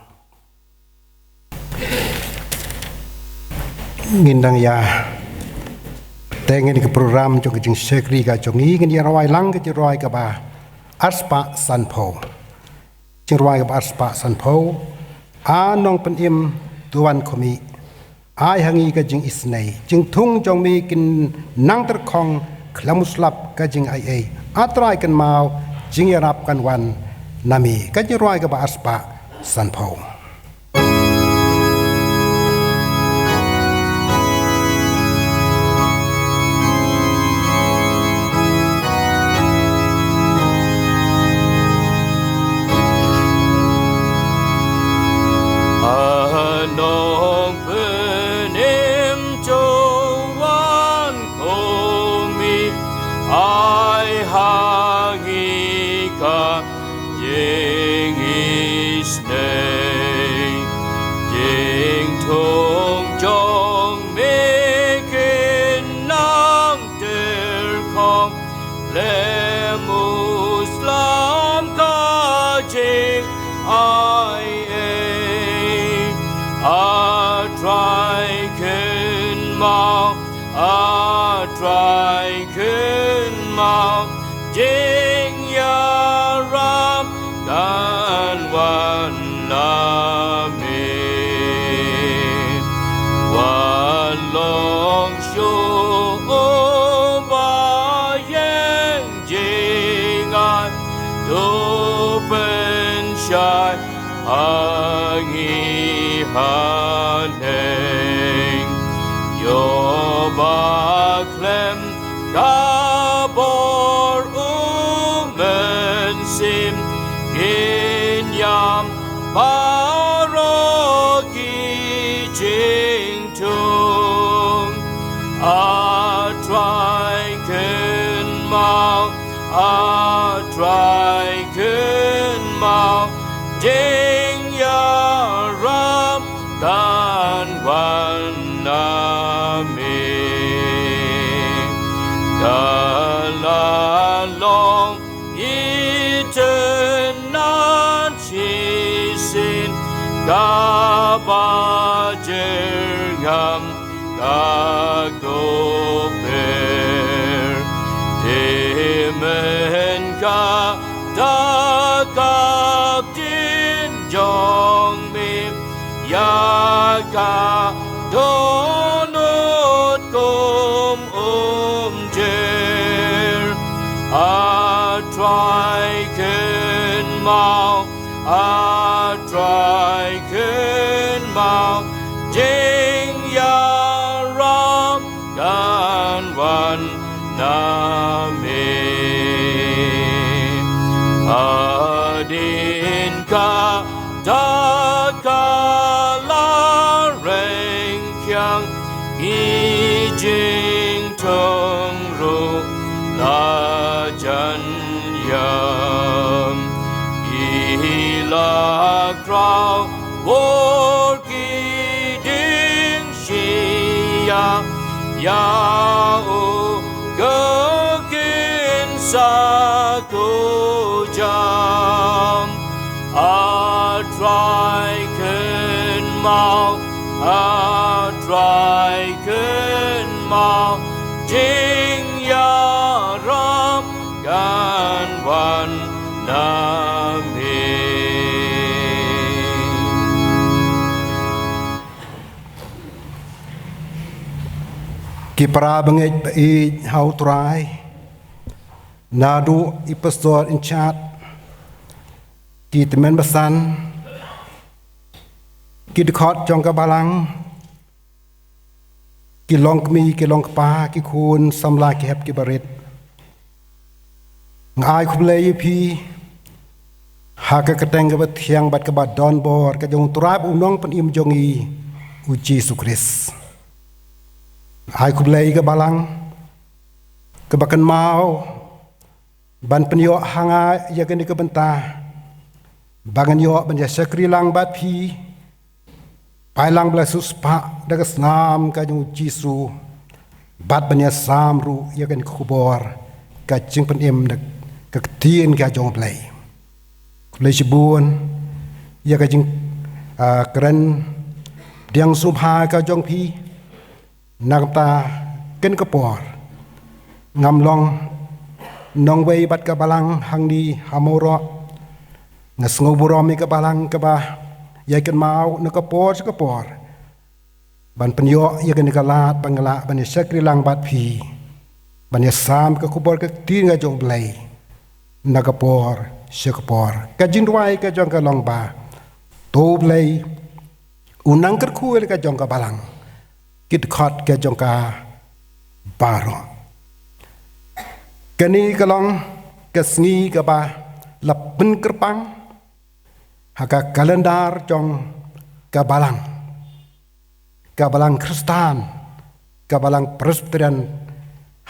Ngin dang ïa teng ïa ka program jong ka jingshakri ka jong ngi, ngin ïa rwai lang ka jingrwai kaba arspah sanphew. Jingrwai kaba arspah sanphew. A Nongpynim, to wan khmih, ai ha ngi ka jingisynei. Jingthung jong me kin nang tyrkhong khlem u slap ka jingaiei. A Trai kynmaw, jingïarap kan wan na me. Ka jingrwai kaba arspah sanphew. A Nongpynim, to wan khmih, ai ha ngi ka jingisynei. Jingthung jong me kin nang tyrkhong khlem u slap ka jingaiei. A Trai kynmaw, A Trai kynmaw, jingïarap kan wan na me. Wat long shuh, O ba ïeng jingai, to pynshai ha ngi haneng. Ïoh ba khlem ka bor U Mynsiem, ngin ïam Baroh ki jingthung, A Trai kynmaw, A Trai kynmaw, jingïarap kan wan na me. Ka la long itynnad shisien, kaba jyrngam ka koper. Te mynta ka ktien jong me, ïa ka dohnud kum umjer. A Trai kynmaw, A Trai kynmaw, jingïarap kan wan na me. Hadien kata ka la reng khiang, ki jingthung ruh la jan ïam. Ki la khraw bor ki dieng shi ïa, ïa u kynsa kujam. A Trai kynmaw, A Trai kynmaw, jingïarap kan wan na me. Ki para bangeit ba ïeit ha U Trai, naduh i pastor in charge, ki tymmen basan, ki dkhot jong ka balang, ki longkmie, ki longkpa, ki khun samla, ki hep ki barit. Nga ai khublei ïa phi ha ka kyrteng kaba thiang bad kaba don bor ka jong U Trai bad U Nongpynim jong ngi, U Jisu Khrist. Nga ai khublei ïa ka balang kaba kynmaw ban pynïoh ha nga ïa kane ka bynta ba ngan ïoh ban ïa shakri lang bad phi, phai lang ba la siewspah da ka snam ka jong U Jisu, bad ban ïa sam ruh ïa kane ka khubor ka jingpynim da ka ktien ka jong U Blei. Khublei shibun ïa ka jing, ah, kren pdiang sngewbha ka jong phi. Na kata kane ka por ngam long nongwei bad ka balang hangne ha Mawroh. Nga sngewburom ïa ka balang kaba ïai kynmaw na ka por sha ka por ban pynïoh ïa kane ka lad ba nga lah ban ïa shakri lang bad phi, ban ïa sam ka khubor ka ktien ka jong U Blei na ka por sha ka por. Ka jingduwai ka jong nga ka long ba to U Blei un nang kyrkhu ïa ka jong ka balang, ki dkhot ka jong ka baroh. Kane ka long ka sngi kaba la pynkyrpang ha ka kalendar jong ka balang, ka balang Khristan, ka balang Presbyterian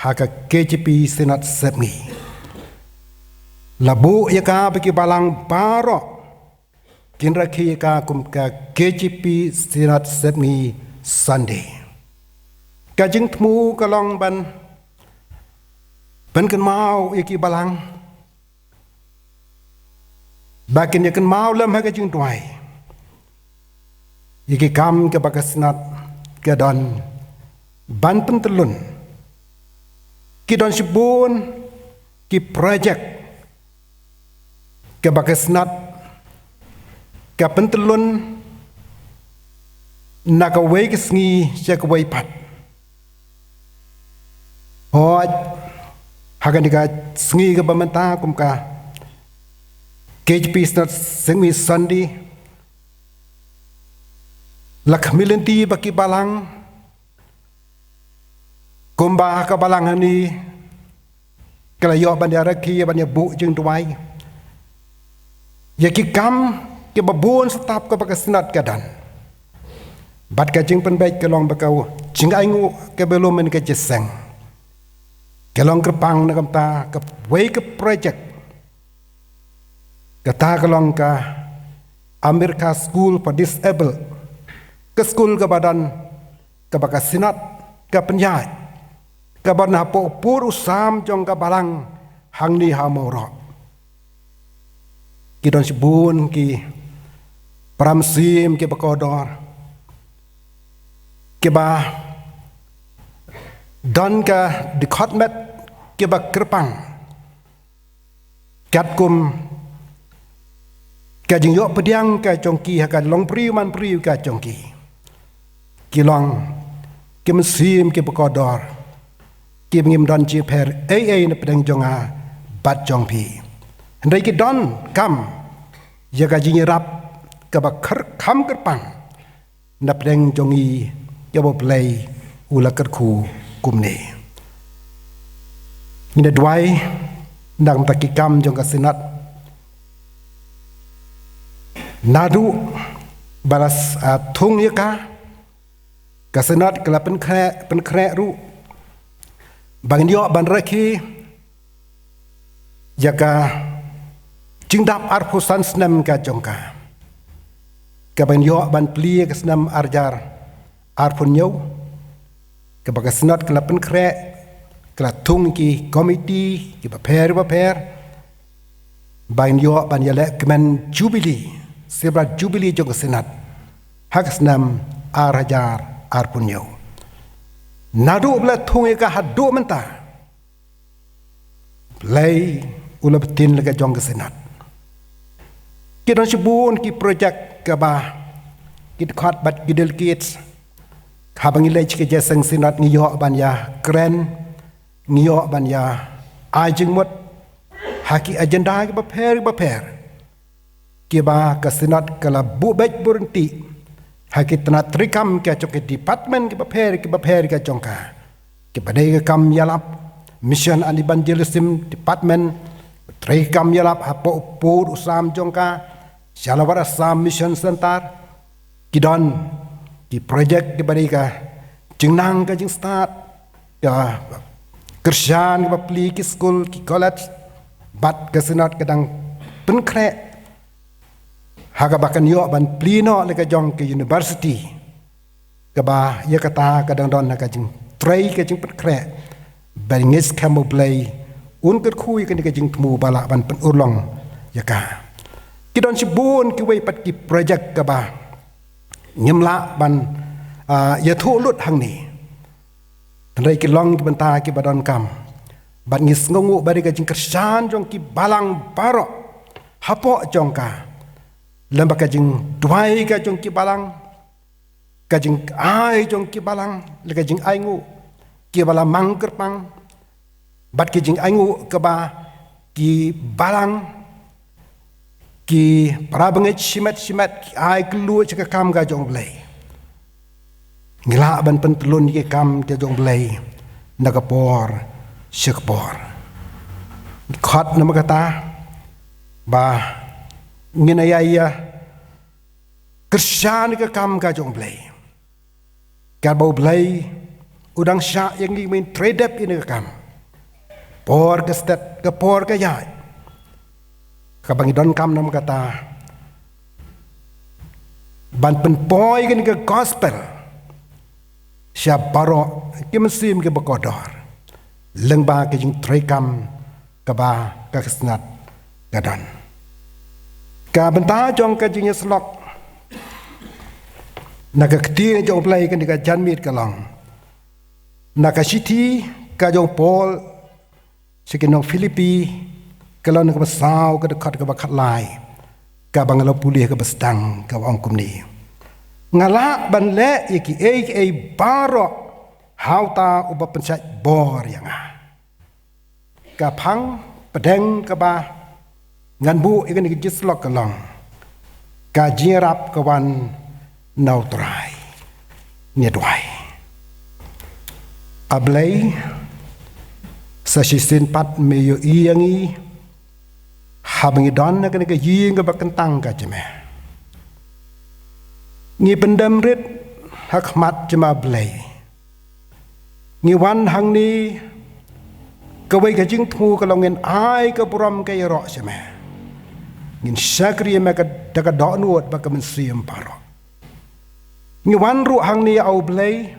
ha ka K J P Synod Sepngi. La buh ïa ka ba ki balang baroh kin rakhe ïa ka kum ka K J P Synod Sepngi Sunday. Ka jingthmu ka long ban, ban kynmaw ïa ki balang ba kin ïa kynmaw lem ha ka jingduwai ïa ki kam kaba ka Synod ka don ban pyntyllun. Ki don shibun ki projek kaba ka Synod ka pyntyllun na kawei ka sngi sha kawei pat. Hooid, ha kane ka sngi kaba mynta kum ka K J P Synod Sepngi Sunday, la khmih lynti ba ki balang kumba ka balang hangne ka la ïoh ban ïa rakhe, ban ïa buh jingduwai ïa ki kam kiba bun step kaba ka Synod ka don. Bad ka jingpynbeit ka long ba ka jingainguh kaba lum mynne ka jingïaseng ka long kyrpang na ka bynta kawei ka project. Kata ka long ka America School for Disabled, ka skul kaba don, kaba ka Synod ka pynïaid, kaba na hapoh pud u sam jong ka Balang hangne ha Mawroh. Ki don shibun ki para mynsiem kiba kordor, kiba don ka dkhot met, kiba kyrpang katkum ka jingïoh pdiang ka jong ki ha ka long briew man briew ka jong ki. Ki long ki mynsiem kiba kordor, kiba ngim don jingpher ei ei na pdeng jong nga bad jong phi. Hynrei ki donkam ïa ka jingïarap kaba kham kyrpang na pdeng jong ngi, ïa ba U Blei u la kyrkhu kumne. Ngi da duwai na ka bynta ki kam jong ka Synod. Naduh ba la thung ïa ka, ka Synod ka la pynkhreh, pynkhreh ruh ba ngin ïoh ban rakhe ïa ka jingdap arphew san snem ka jong ka, kaba ngin ïoh ban plie ka snem arhajar arphew hynñiew, kaba ka Synod ka la pynkhreh, ka la thung ki komiti kiba pher bapher ba ngin ïoh ban ïaleh kmen Jubilee, Silver Jubilee jong ka Synod ha ka snem arhajar arphew hynñiew. Naduh ba la thung ïa ka haduh mynta, U Blei u la btin la ka jong ka Synod. Ki don shibun ki project kaba ki dkhot bad ki delegates, haba ngi leit sha ka jingïaseng Synod ngi ïoh ban ïakren, ngi ïoh ban ïa ai jingmut ha ki agenda kiba pher bapher, kiba ka Synod ka la buh beit buh ryntih ha ki tnat treikam ka jong ki department kiba pher kiba pher ka jong ka, kiba dei ka kam ïalap, Mission and Evangelism Department, treikam ïalap hapoh pud u sam jong ka, Shalawat Assam Mission Center. Ki don ki project kiba dei ka jingnang ka jingstad, ka kyrshan kaba plie ki skul ki college, bad ka Synod ka dang pynkhreh ha kaba kan ïoh ban plie noh la ka jong ka university, kaba ïa kata ka dang don ha ka jingtrei ka jingpynkhreh. Ba ngi ngeit skhem U Blei un kyrkhu ïa kane ka jingthmu ba lah ban pynurlong ïa ka. Ki don shibun kiwei pat ki project kaba ngim lah ban, ah, ïathuh lut hangne. Hynrei ki long ki bynta kiba donkam. Bad ngi sngewnguh ba dei ka jingkyrshan jong ki balang baroh hapoh jong ka, lem bad ka jingduwai ka jong ki balang, ka jingai jong ki balang, la ka jingainguh kiba la mang kyrpang, bad ka jingainguh kaba ki balang, ki para bangeit shimet shimet ki ai kylluid sha ka kam ka jong U Blei. Ngi lah ban pyntyllun ïa ka kam ka jong U Blei na ka por sha ka por. Ngi khot namar kata ba ngin ïa ïa kyrshan ïa ka kam ka jong U Blei. Katba U Blei u dang shah ïa ngi ban trei dep ïa kane ka kam, por ka stet, ka por ka ïaid, kaba ngi donkam namar kata ban pynpoi ïa kane ka gospel sha baroh ki mynsiem kiba kordor, lyngba ka jingtrei kam kaba ka Synod ka don. Ka bynta jong ka jingïasyllok na ka ktien jong U Blei kane ka janmiet ka long na ka shithi ka jong u Paul sha ki nong Philippi, ka lynnong kaba saw, ka dkhot kaba khatlai, kaba nga la pule kaba sdang, kaba ong kumne: Nga lah ban leh ïa kiei kiei baroh ha uta uba pynshait bor ïa nga. Ka phang pdeng kaba ngan buh ïa kane ka jingïasyllok ka long ka jingïarap ka wan na U Trai. Ngi duwai. A Blei, sa shisien pat me ïohi ïa ngi haba ngi don ha kane ka ïing kaba kyntang ka jong me. Ngi pyndem rit ha khmat jong ma Blei. Ngi wan hangne, kawei ka jingthmu ka long ngin ai ka burom ka ïaroh sha me. Ngin shakri ïa me ka da ka dohnud bad ka mynsiem baroh. Ngi wan ruh hangne, A Blei,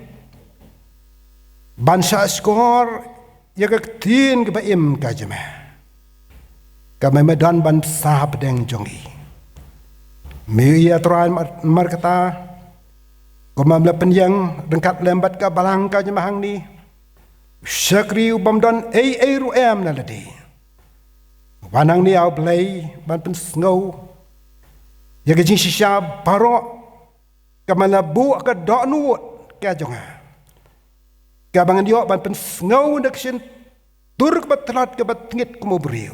ban shahshkor ïa ka ktien kaba im ka jong me, kaba me don ban pynshai hapdeng jong ngi. Me ïa Trai, mar, markata, kumba me la pynïeng ryngkat lem bad ka balang ka jong me hangne, shakri u bym don ei ei ruh em na lade. Wan hangne, A Blei, ban pynsngew ïa ka jingshisha baroh, kaba me la buh ka dohnud ka jong nga, kaba ngan ïoh ban pynsngew na ka shyntur kaba tlot kaba tngit kum u briew,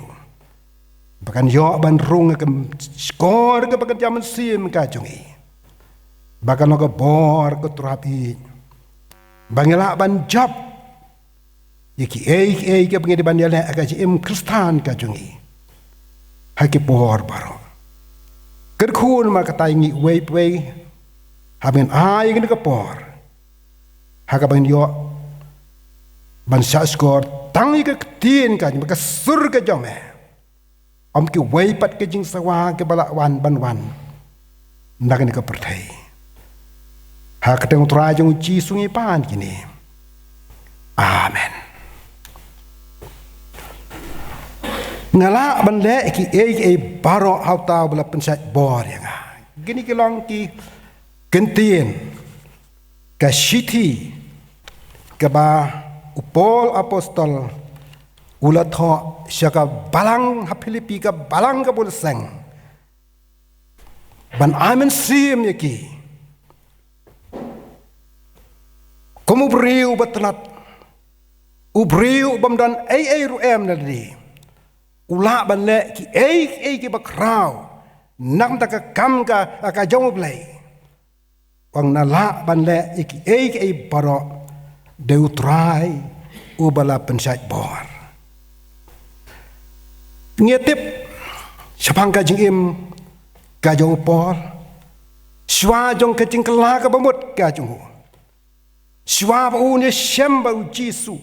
ba kan ïoh ban rung ha ka shkor kaba kynja mynsiem ka jong ngi, ba kan long ka bor ka trap i, ba ngi lah ban jop ïa kiei kiei kiba ngi dei ban ïaleh ha ka jingim Khristan ka jong ngi ha ki por baroh. Kyrkhu namar kata ïa ngi uwei pa uwei, hap ngin ai ïa kane ka por ha kaba ngin ïoh ban shahshkor tang ïa ka ktien ka jong me, ka sur ka jong me, ym kiwei pat ka jingsawa kaba lah wan ban wan na kane ka pyrthei. Ha ka kyrteng u Trai jong U Jisu ngi pan kine. Amen. Nga lah ban leh kiei kiei baroh ha uta uba la pynshait bor ïa nga. Kine ki long ki kyntien, ka shithi kaba u Paul apostol u la thoh sha ka balang ha Philippi, ka balang kaba u la seng, ban ai mynsiem ïa ki. Kum u briew ba tlot, u briew bym don ei ei ruh em na lade, u lah ban leh kiei kiei kiba khraw na ka bynta ka kam ka, ka jong U Blei. Ong nga lah ban leh ïa kiei kiei baroh da U Trai uba la pynshait bor. Ngi tip shaphang ka jingim ka jong u Paul, shuwa jong ka jingkylla kaba mut ka jong u, shuwa ba un ïashem bad U Jisu,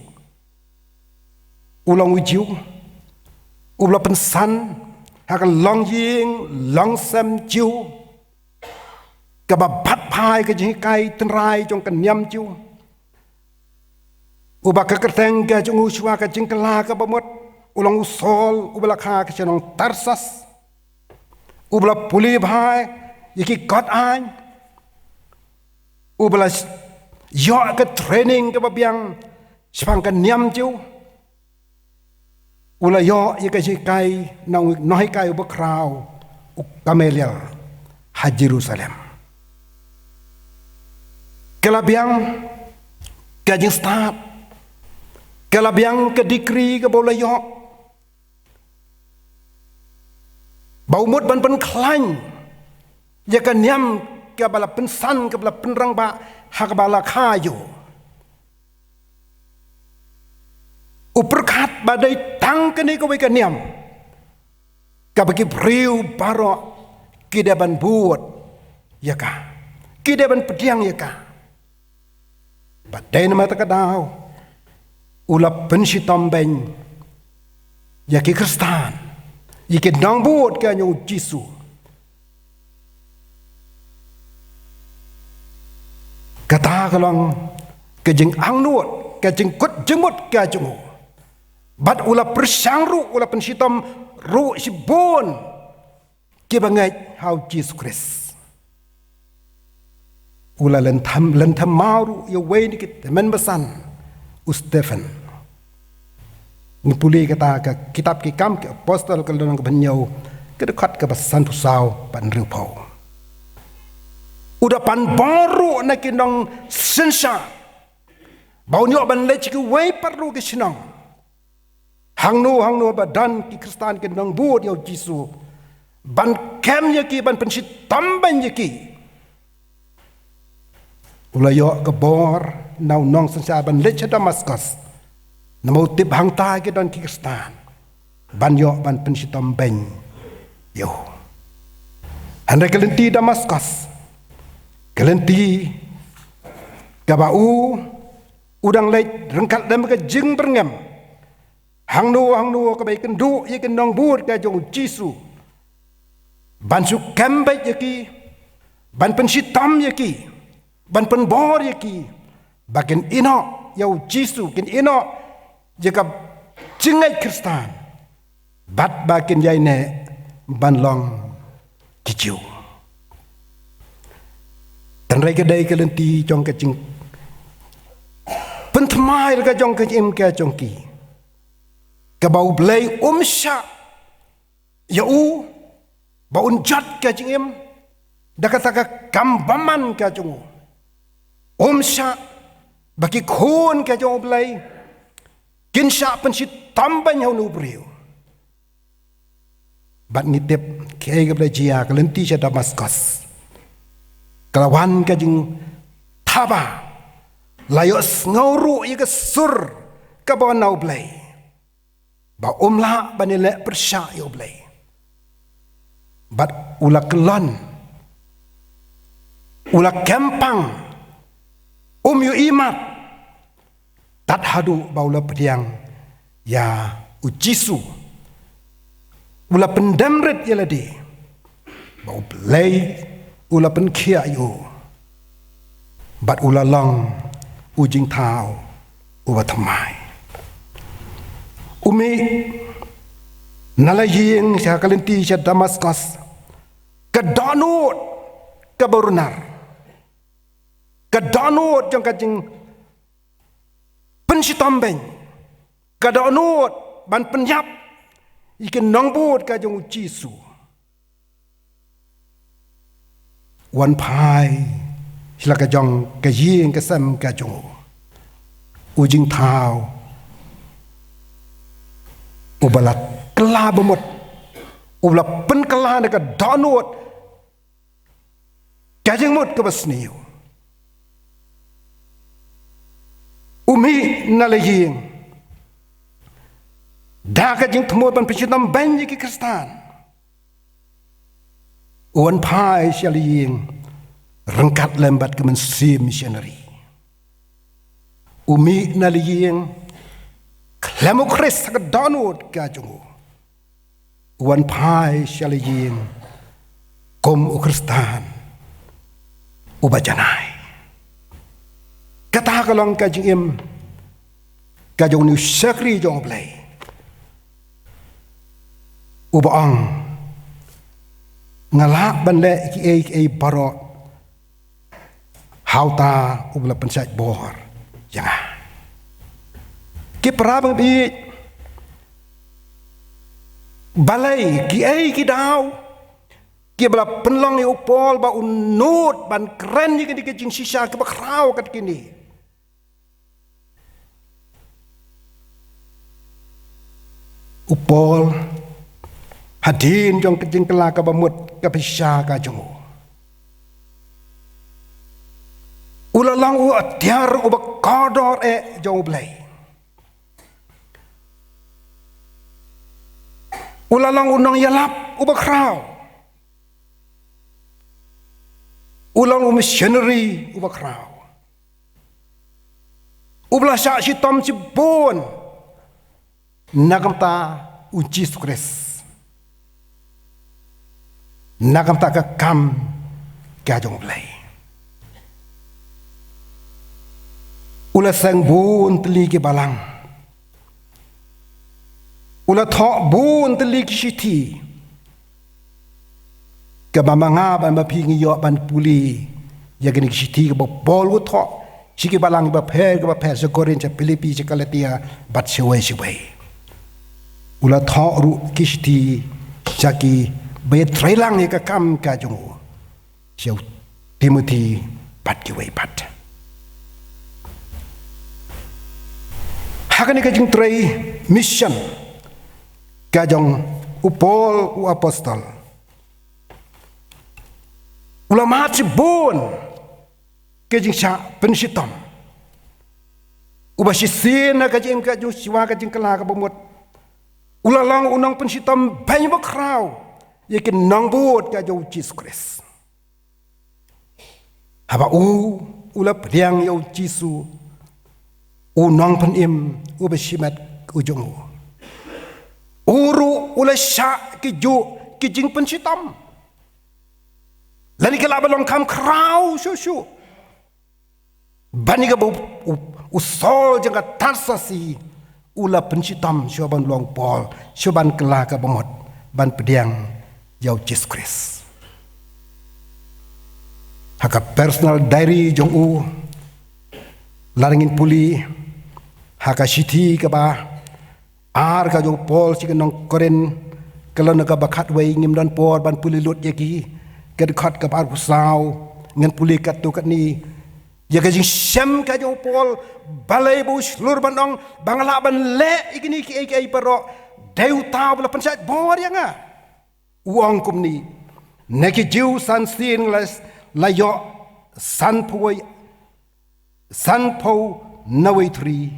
u long u Jiw uba la pynsan ha ka longïing longsem Jiw, kaba bat phai ka jinghikai tynrai jong ka niam Jiw, uba ka kyrteng ka jong u shuwa ka jingkylla kaba mut u long u Saul, uba la kha ka shnong Tarsus, uba la pule bha ïa ki kot aiñ, uba la ïoh ka training kaba biang shaphang ka niam Jiw. U la ïoh ïa ka jinghikai na u nonghikai uba khraw, u Gamaliel, ha Jerusalem. Ka la biang ka jingstad, ka la biang ka degree kaba u la ïoh, ba u mut ban pynkhlaiñ ïa ka niam kaba la pynsan, kaba la pynrangbah ha kaba la kha ïa u. U pyrkhat ba dei tang kane kawei ka niam kaba ki briew baroh ki dei ban bud ïa ka, ki dei ban pdiang ïa ka. Bad dei namar kata ka daw u la pynshitom beiñ ïa ki Khristan, ïa ki nongbud ka jong U Jisu. Kata ka long ka jingangnud, ka jingkut jingmut ka jong u. Bad u la pyrshang ruh, u la pynshitom ruh shibun kiba ngeit ha U Jisu Khrist. U la lynthem, lynthem maw ruh ïa uwei na ki tymmen basan, u Stephen. Ngi pule kata ka kitab Ki Kam ki Apostol, ka lynnong kaba hynñiew, ka dkhot kaba sanphew saw bad hynriewphew. U da pan bor ruh na ki nongsynshar ba un ïoh ban leit sha kiwei pat ruh ki shnong, hangno hangno ba don ki Khristan, ki nongbud ïa U Jisu, ban kem ïa ki, ban pynshitom beiñ ïa ki. U la ïoh ka bor na u nongsynshar ban leit sha Damaskos, namar u tip hangta ki don ki Khristan, ban ïoh ban pynshitom beiñ ïa u. Hynrei ka lynti Damaskos Ka lynti kaba u, u dang leit ryngkat lem ka jingbyrngem hangno hangno kaba ïakynduh ïa ki nongbud ka jong u Jisu, ban shu kem beit ïa ki, ban pynshitom ïa ki, ban pynbor ïa ki, ba kin ïehnoh ïa u Jisu, kin ïehnoh ïa ka jingngeit Khristan, bad ba kin ïaineh ban long ki Jiw. Hynrei ka dei ka lynti jong ka jingpynthymmai ka jong ka jingim ka jong ki, kaba U Blei um shah ïa u ba un jot ka jingim da kata ka kam bymman ka jong u. Um shah ba ki khun ka jong U Blei kin shah pynshitom beiñ ha une u briew. Bad ngi tip kaei kaba la jia. Ka lynti sha Damaskos ka la wan ka jingthaba, la ïohsngew ruh ïa ka sur kaba wan na U Blei, ba um lah ban ïaleh pyrshah ïa U Blei. Bad u la kyllon, u la kem pang, um ïohi mat, tad haduh ba u la pdiang ïa u Jisu. U la pyndem rit ïa lade ba U Blei u la pynkhiah ïa u, bad u la long u jingthaw uba thymmai. U mih na la ïing sha ka lynti sha Damaskos, ka dohnud kaba runar, ka dohnud jong ka jingpynshitom beiñ, ka dohnud ban pynïap ïa ki nongbud ka jong u Jisu. Wan phai sha la ka jong ka ïing ka sem ka jong u, u jingthaw uba la kylla bamut, uba la pynkylla na ka dohnud ka jingmut kaba sniew. U mih na la ïing da ka jingthmu ban pynshitom beiñ ïa ki Khristan. U wan phai sha la ïing ryngkat lem bad ka mynsiem missionary. U mih na la ïing khlem u Khrist ha ka dohnud ka jong u. U wan phai sha la ïing kum u Khristan uba janai. Kata ka long ka jingim ka jong une u shakri jong U Blei, uba ong, nga lah ban leh kiei kiei baroh ha uta uba la pynshait bor ïa nga. Ki para bangeit, balei, kiei ki daw kiba la pynlong ïa u Paul ba un nud ban kren ïa kine ki jingshisha kiba khraw kat kine? U Paul, hadien jong ka jingkylla kaba mut kaba shisha ka jong u, u la long u atiar uba kordor eh jong U Blei. U la long u nongïalap uba khraw. U long u missionary uba khraw, uba la shah shitom shibun na ka bynta u Jisu Khrist, na ka bynta ka kam ka jong U Blei. U la seng bun tylli ki balang, u la thoh bun tylli ki shithi. Kaba ma nga bad ma phi ngi ïoh ban pule ïa kine ki shithi kaba u Paul u thoh sha ki balang kiba pher kiba pher, sha Korinth, sha Philippi, sha Galatia, bad shawei shawei. U la thoh ruh ki shithi sha kiba ïatreilang ïa ka kam ka jong u, sha u Timothi bad kiwei pat. Ha kane ka jingtrei mission ka jong u Paul u apostol, u la mad shibun ka jingshah pynshitom. Uba shisien na ka jingim ka jong u, shuwa ka jingkylla kaba mut, u la long u nongpynshitom beiñ bakhraw ïa ki nongbud ka jong u Jisu Khrist. Haba u, u la pdiang ïa u Jisu, u nongpynim, u ba shimet u jong u. U ruh u la shah ki ju, ki jingpynshitom. Lane ki lah ban long kham khraw shuh shuh. Ban ïa kaba u, u, u Saul jong ka Tarsus, u la pynshitom shuwa ban long Paul, shuwa ban kylla ka bamut, ban pdiang ïa u Jisu Khrist. Ha ka personal diary jong u, lada ngin pule ha ka shithi kaba ar ka jong u Paul sha ki nong Korinth, ka lynnong kaba khatwei, ngim don por ban pule lut ïa ki, ka dkhot kaba arphew saw, ngan pule katto katne. Ïa ka jingshem ka jong u Paul, balei ba u shlur ban ong, ba nga lah ban leh ïa kine kiei kiei baroh, dei uta uba la pynshait bor ïa nga. U ong kumne, na ki Jiw san sien la, la ïoh sanphew, sanphew na wei thri.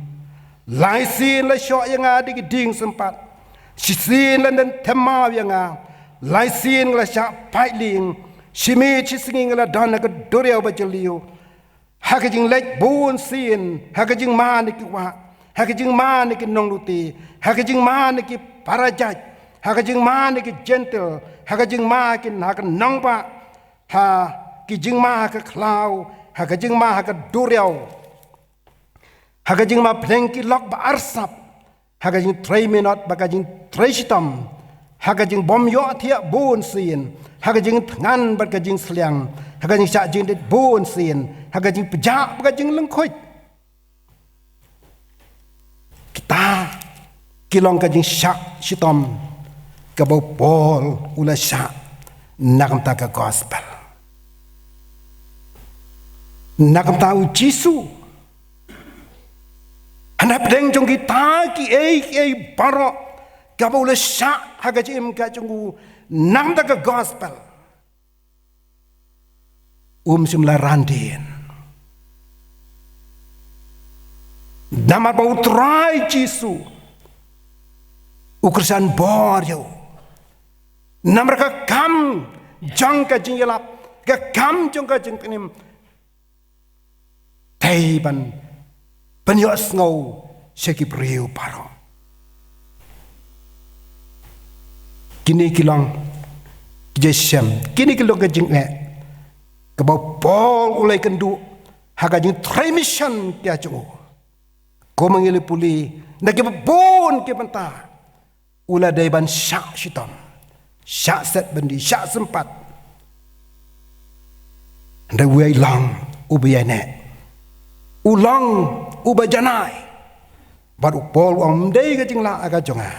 Lai sien la shoh ïa nga da ki dieng sympat. Shisien la don themmaw ïa nga. Lai sien la shah pait lieng. Shi miet shi sngi nga la don ha ka duriaw ba jylliew. Ha ka jingleit bun sien, ha ka jingma na ki wah, ha ka jingma na ki nonglute, ha ka jingma na ki para jait, ha ka jingma na ki Jentil, ha ka jingma ki, ha ka nongbah, ha ki jingma ha ka khlaw, ha ka jingma ha ka duriaw, ha ka jingma pdeng ki lok ba arsap, ha ka jingtrei minot bad ka jingtrei shitom, ha ka jingbym ïohthiah bun sien, ha ka jingthngan bad ka jingsliang, ha ka jingshah jingdit bun sien, ha ka jingpjah bad ka jinglyngkhuit. Kita ki long ka jingshah shitom kaba u Paul u la shah na ka bynta ka gospel, na ka bynta u Jisu. Hynrei hapdeng jong kita kiei kiei baroh kaba u la shah ha ka jingim ka jong u na ka bynta ka gospel, um shym la ran dien. Namar ba u Trai Jisu u kyrshan bor ïa u. Namar ka kam jong ka jingïalap, ka kam jong ka jingpynim, dei ban pynïohsngew sha ki briew baroh. Kine ki long ki jingshem, kine ki long ka jingeh kaba u Paul u la ïakynduh ha ka jingtrei mission ka jong u. Kumba ngi la pule na kiba bun ki bynta, u la dei ban shah shitom, shah set byndi, shah sympat. Hynrei u long uba ïaineh, u long uba janai. Bad u Paul u ong, ym dei ka jinglah ka jong nga,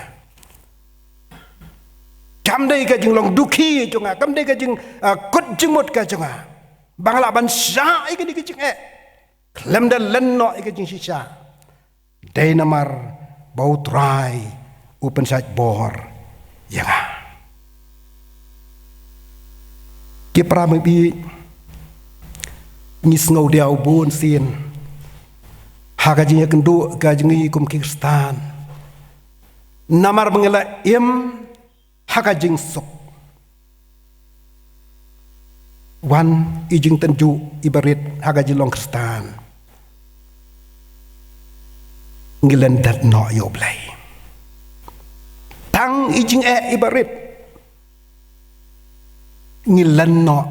kam dei ka jinglong dukhi jong nga, kam dei ka jing, ah, kut jingmut ka jong nga ba nga lah ban shah ïa kine ki jingeh khlem da len noh ïa ka jingshisha. Dei namar ba u Trai u pynshait bor ïa nga. Ki para mih, ngi sngewdiaw bun sien ha ka jingïakynduh ka jong ngi kum ki Khristan, namar ba ngi la im ha ka jingsuk. Wan, i jingtynjuh iba rit ha ka jinglong Khristan, ngi lyndet noh ïa U Blei. Tang i jingeh iba rit, ngi len noh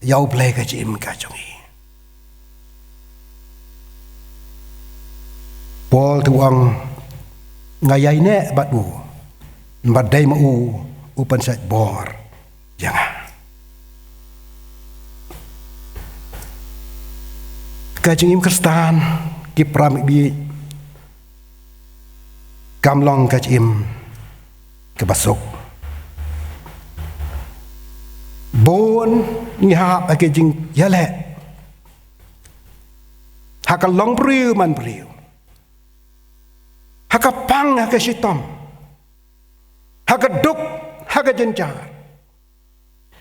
ïa U Blei ka jingim ka jong ngi. Paul te u ong, nga ïaineh bad u, bad dei ma u u pynshait bor ïa nga. Ka jingim Khristan, ki para mih, kam long ka jingim kaba suk. Bun ngi hap ha ka jingïaleh, ha ka long briew man briew, ha ka pang ha ka shitom, ha ka duk ha ka jynjar,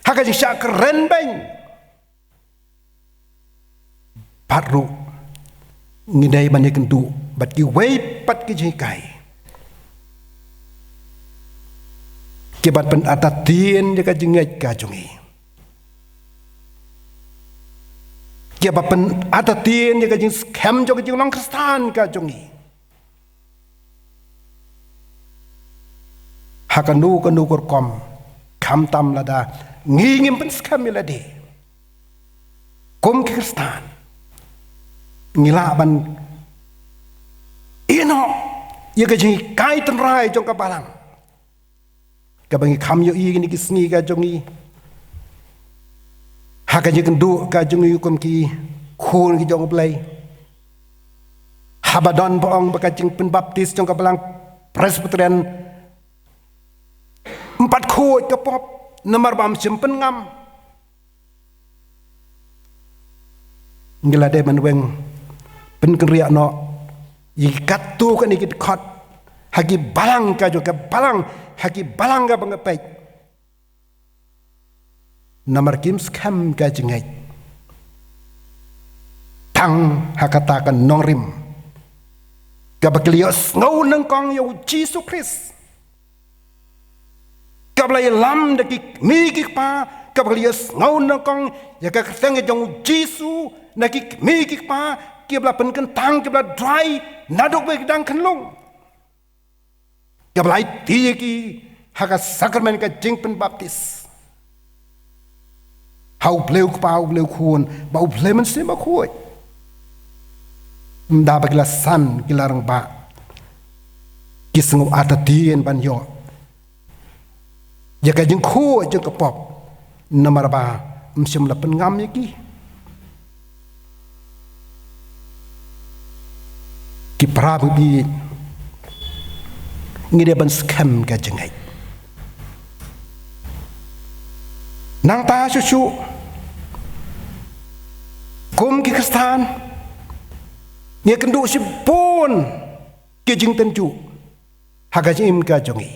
ha ka jingshah kren beiñ. Bad ruh ngi dei ban ïakynduh bad kiwei pat ki jinghikai kiban pynartatien ïa ka jingngeit ka jong ngi. Kiba pynartatien ïa ka jingskhem jong ka jinglong Khristan ka jong ngi. Ha kano kano ka rukom, khamtam lada ngi ngim pynskhem ïa lade kum ki Khristan, ngi lah ban ïehnoh ïa ka jinghikai tynrai jong ka balang. Kaba ngi kham ïohi kine ki sngi ka jong ngi, ha ka jingkynduh ka jong ngi kum ki khun ki jong U Blei. Haba don ba ong ba ka jingpynbaptis jong ka balang Presbyterian, ym pat khuid ka pop, namar ba ym shym pynngam. Ngi la dei ban weng, pynkynriah noh ïa katto katne ki dkhot ha ki balang ka jong, ka balang, ha ki balang kaba nga peit. Namar kim skhem ka jingngeit tang ha kata ka nongrim kaba ki la ïohsngew nyngkong ïa U Jisu Khrist. Kaba la ïalam da ki kmie ki kpa, kaba la ïohsngew nyngkong ïa ka kyrteng jong U Jisu na ki kmie ki kpa, kiba la pynkyntang, kiba la duwai naduh ba ki dang khyllung. Kaba la aiti ïa ki ha ka sakramen ka jingpynbaptis ha U Blei U Kpa, U Blei U Khun, bad U Blei Mynsiem Bakhuid. Ynda ba ki la san, ki la rangbah, ki sngew artatien ban ïoh ïa ka jingkhuid jong ka pop, namar ba ym shym la pynngam ïa ki. Ki para bangeit, ngi dei ban skhem ka jingngeit. Nangta shuh shuh, kum ki Khristan, ngi ïakynduh shibun ki jingtynjuh ha ka jingim ka jong ngi.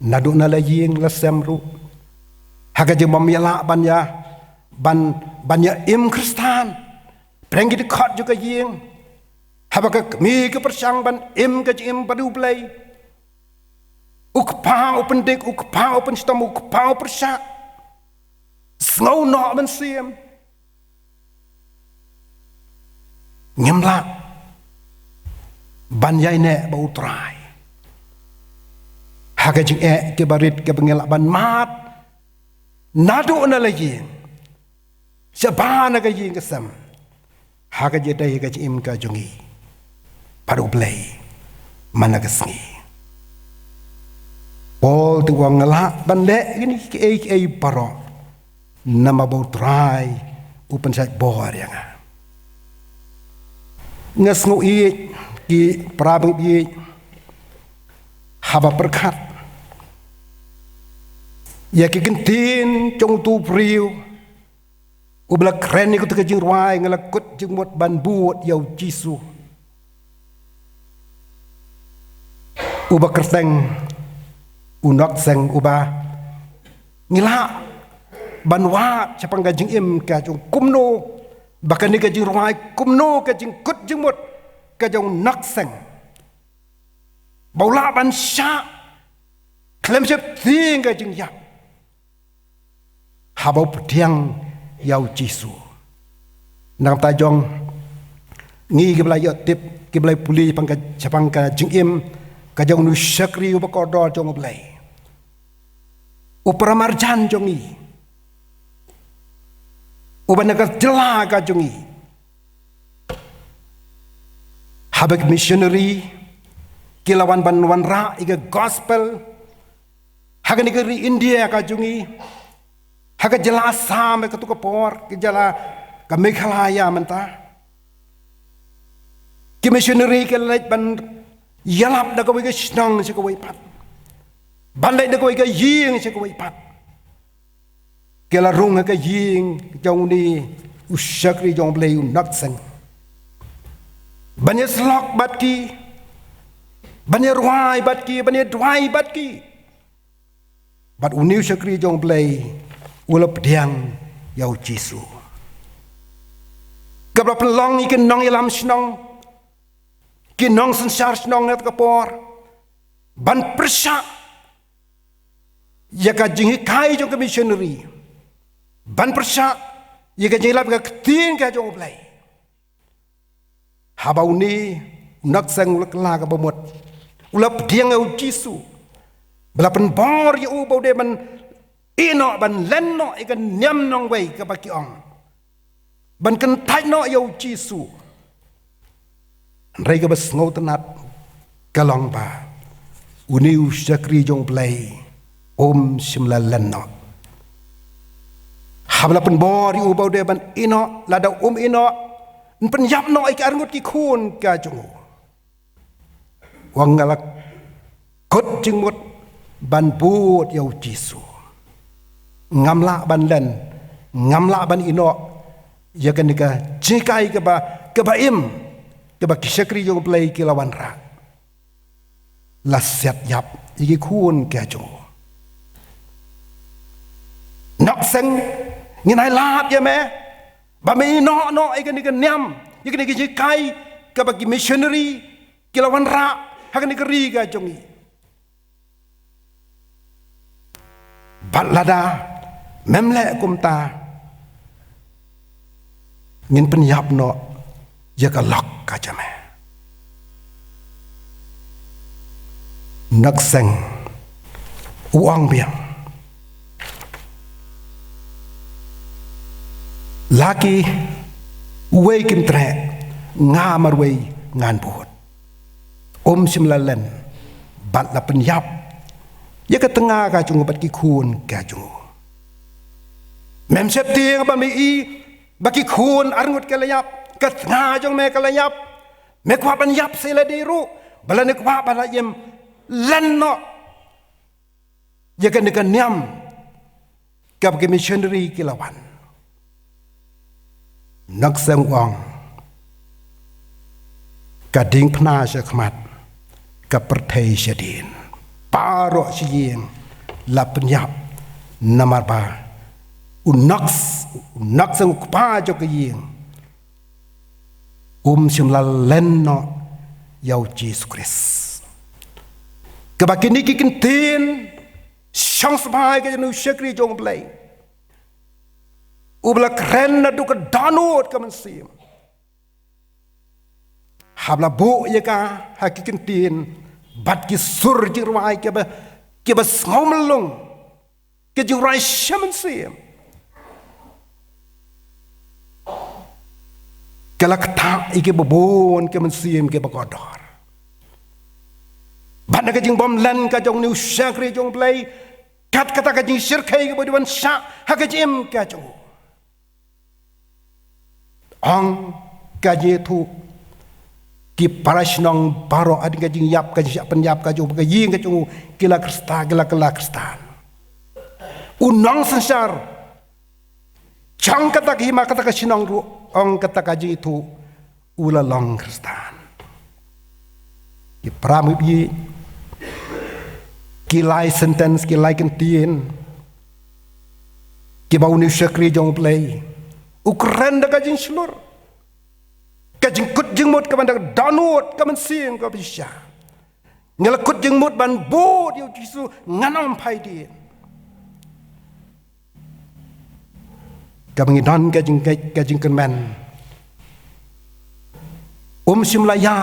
Naduh na la ïing la sem ruh, ha ka jingbym ïalah ban ïa, ban, ban ïa im Khristan, pyrshang ki dkhot jong ka ïing, haba ka kmie ka pyrshang ban im ka jingim bad U Blei. U kpa u pyndik, u kpa u pynshitom, u kpa u pyrshah. Sngew noh mynsiem. Ngim lah ban ïaineh bad U Trai ha ka jingeh kaba rit kaba ngi lah ban mad naduh na la ïing, shabar na ka ïing ka sem, ha ka jingïadei ka jingim ka jong ngi bad U Blei man la ka sngi. Paul u ong, nga lah ban leh kine kiei kiei baroh namar ba U Trai u pynshait bor ïa nga. Nga sngew ïeit, ki para bangeit, haba pyrkhat ïa ki kyntien jong uto u briew uba la kren ïa kata ka jingrwai, nga la kut jingmut ban bud ïa U Jisu. Uba kyrteng u Nokseng, uba ngi lah ban wad shaphang ka jingim ka jong u kumno ba kane ka jingrwai, kumno ka jingkut jingmut ka jong u Nokseng ba u lah ban shah khlem sheptieng ka jingïap haba u pdiang ïa U Jisu. Nangta jong ngi kiba la ïoh tip, kiba la pule shaphang ka, shaphang ka jingim ka jong une u shakri uba kordor jong U Blei, u paramarjan jong ngi, uba na ka jylla ka jong ngi, haba ki missionary ki la wan ban wanrah ïa ka gospel ha kane ka ri India ka jong ngi, ha ka jylla Assam ha kato ka por, ka jylla ka Meghalaya mynta, ki missionary ki la leit ban ïalap da kawei ka shnong sha kawei pat, ban leit da kawei ka ïing sha kawei pat. Ki la rung ha ka ïing jong une u shakri jong U Blei, u Nokseng, ban ïasyllok bad ki, ban ïarwai bad ki, ban ïaduwai bad ki. Bad une u shakri jong U Blei u la pdiang ïa U Jisu. Kaba la pynlong ïa ki nongïalam shnong, ki nongsynshar shnong ha kata ka por, ban pyrshah ïa ka jinghikai jong ka missionary, ban pyrshah ïa ka jingïalap ka ktien ka jong U Blei. Haba une u Nokseng u la kylla kaba mut, u la pdiang ïa U Jisu, ba la pynbor ïa u ba u dei ban ïeh noh, ban len noh ïa ka niam nongwei kaba ki ong, ban kyntait noh ïa U Jisu. Hynrei kaba sngewtynnat ka long ba une u shakri jong U Blei um shym la len noh. Haba la pynbor ïa u ba u dei ban ïeh noh, lada um ïeh noh, yn pynïap noh ïa ki arngut ki khun ka jong u. U ong, nga la kut jingmut ban bud ïa U Jisu. Ngam lah ban len, ngam lah ban ïeh noh ïa kane ka jinghikai kaba, kaba im, kaba ki shakri jong U Blei ki la wanrah. La siat ïap ïa ki khun ka jong u. Nokseng, ngin ai lad ïa me ba me ïeh noh noh ïa kane ka niam, ïa kane ka jinghikai kaba ki missionary ki la wanrah ha kane ka ri ka jong ngi. Bad lada mem leh kumta, ngin pynïap noh ïa ka lok ka jong me. Nokseng u ong biang, la kiwei kin treh, nga marwei ngan bud. Um shym la len bad la pynïap ïa ka tnga ka jong u bad ki khun ka jong u. Mem sheptieng ba me ïohi ba ki khun arngut ka la ïap, ka tnga jong me ka la ïap. Me kwah ban ïap sa ïa lade ruh, ba lane kwah ba la ïem len noh ïa kane ka niam kaba ki missionary ki la wan. Nokseng u ong, ka diengphna sha khmat, ka pyrthei shadien, baroh shi ïing la pynïap. Namar ba u Noks, u Nokseng u kpa jong ka ïing, um shym la len noh ïa U Jisu Khrist. Kaba kine ki ktien shong sbai ka jong u shakri jong U Blei, uba la kren naduh ka dohnud ka mynsiem. Haba la buh ïa ka ha ki ktien bad ki sur jingrwai kiba, kiba sngew myllung, ki jingrwai sha mynsiem, ka la ktah ïa kiba bun ki mynsiem kiba kordor. Bad na ka jingbymlen ka jong une u shakri jong U Blei, kat kata ka jingshyrkhei kaba u dei ban shah ha ka jingim ka jong u, ong ka jingïathuh, ki para shnong baroh hadien ka jingïap, ka jingshah pynïap ka jong u, ka ïing ka jong u, ki la Khristan, ki la, ki la Khristan. U nongsynshar jong kata ka hima, kata ka shnong ruh, ong kata ka jingïathuh, u la long Khristan. Ki para bangeit, ki lai sentence, ki lai ktien kiba une u shakri jong U Blei u kren da ka jingshlur, ka jingkut jingmut kaba na ka dohnud ka mynsiem kaba shisha. Nga la kut jingmut ban bud ïa U Jisu, ngan ym phai dien. Kaba ngi don ka jing, ka jingkyrmen, um shym la ïa,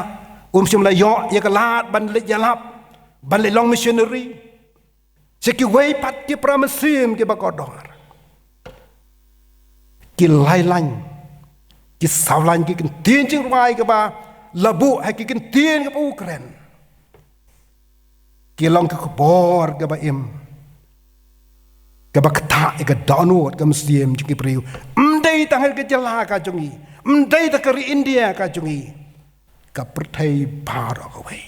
um shym la ïoh ïa ka lad ban leit ïalap, ban leit long missionary sha kiwei pat ki para mynsiem kiba kordor. Ki lai lain, ki saw lain ki ktien jingrwai kiba la buh ha ki ktien kiba u kren, ki long ka khubor kaba im, kaba ktah ïa ka dohnud ka mynsiem jong ki briew. Ym dei tang ha ka jylla ka jong ngi, ym dei tang ha ka ri India ka jong ngi, ka pyrthei baroh kawei.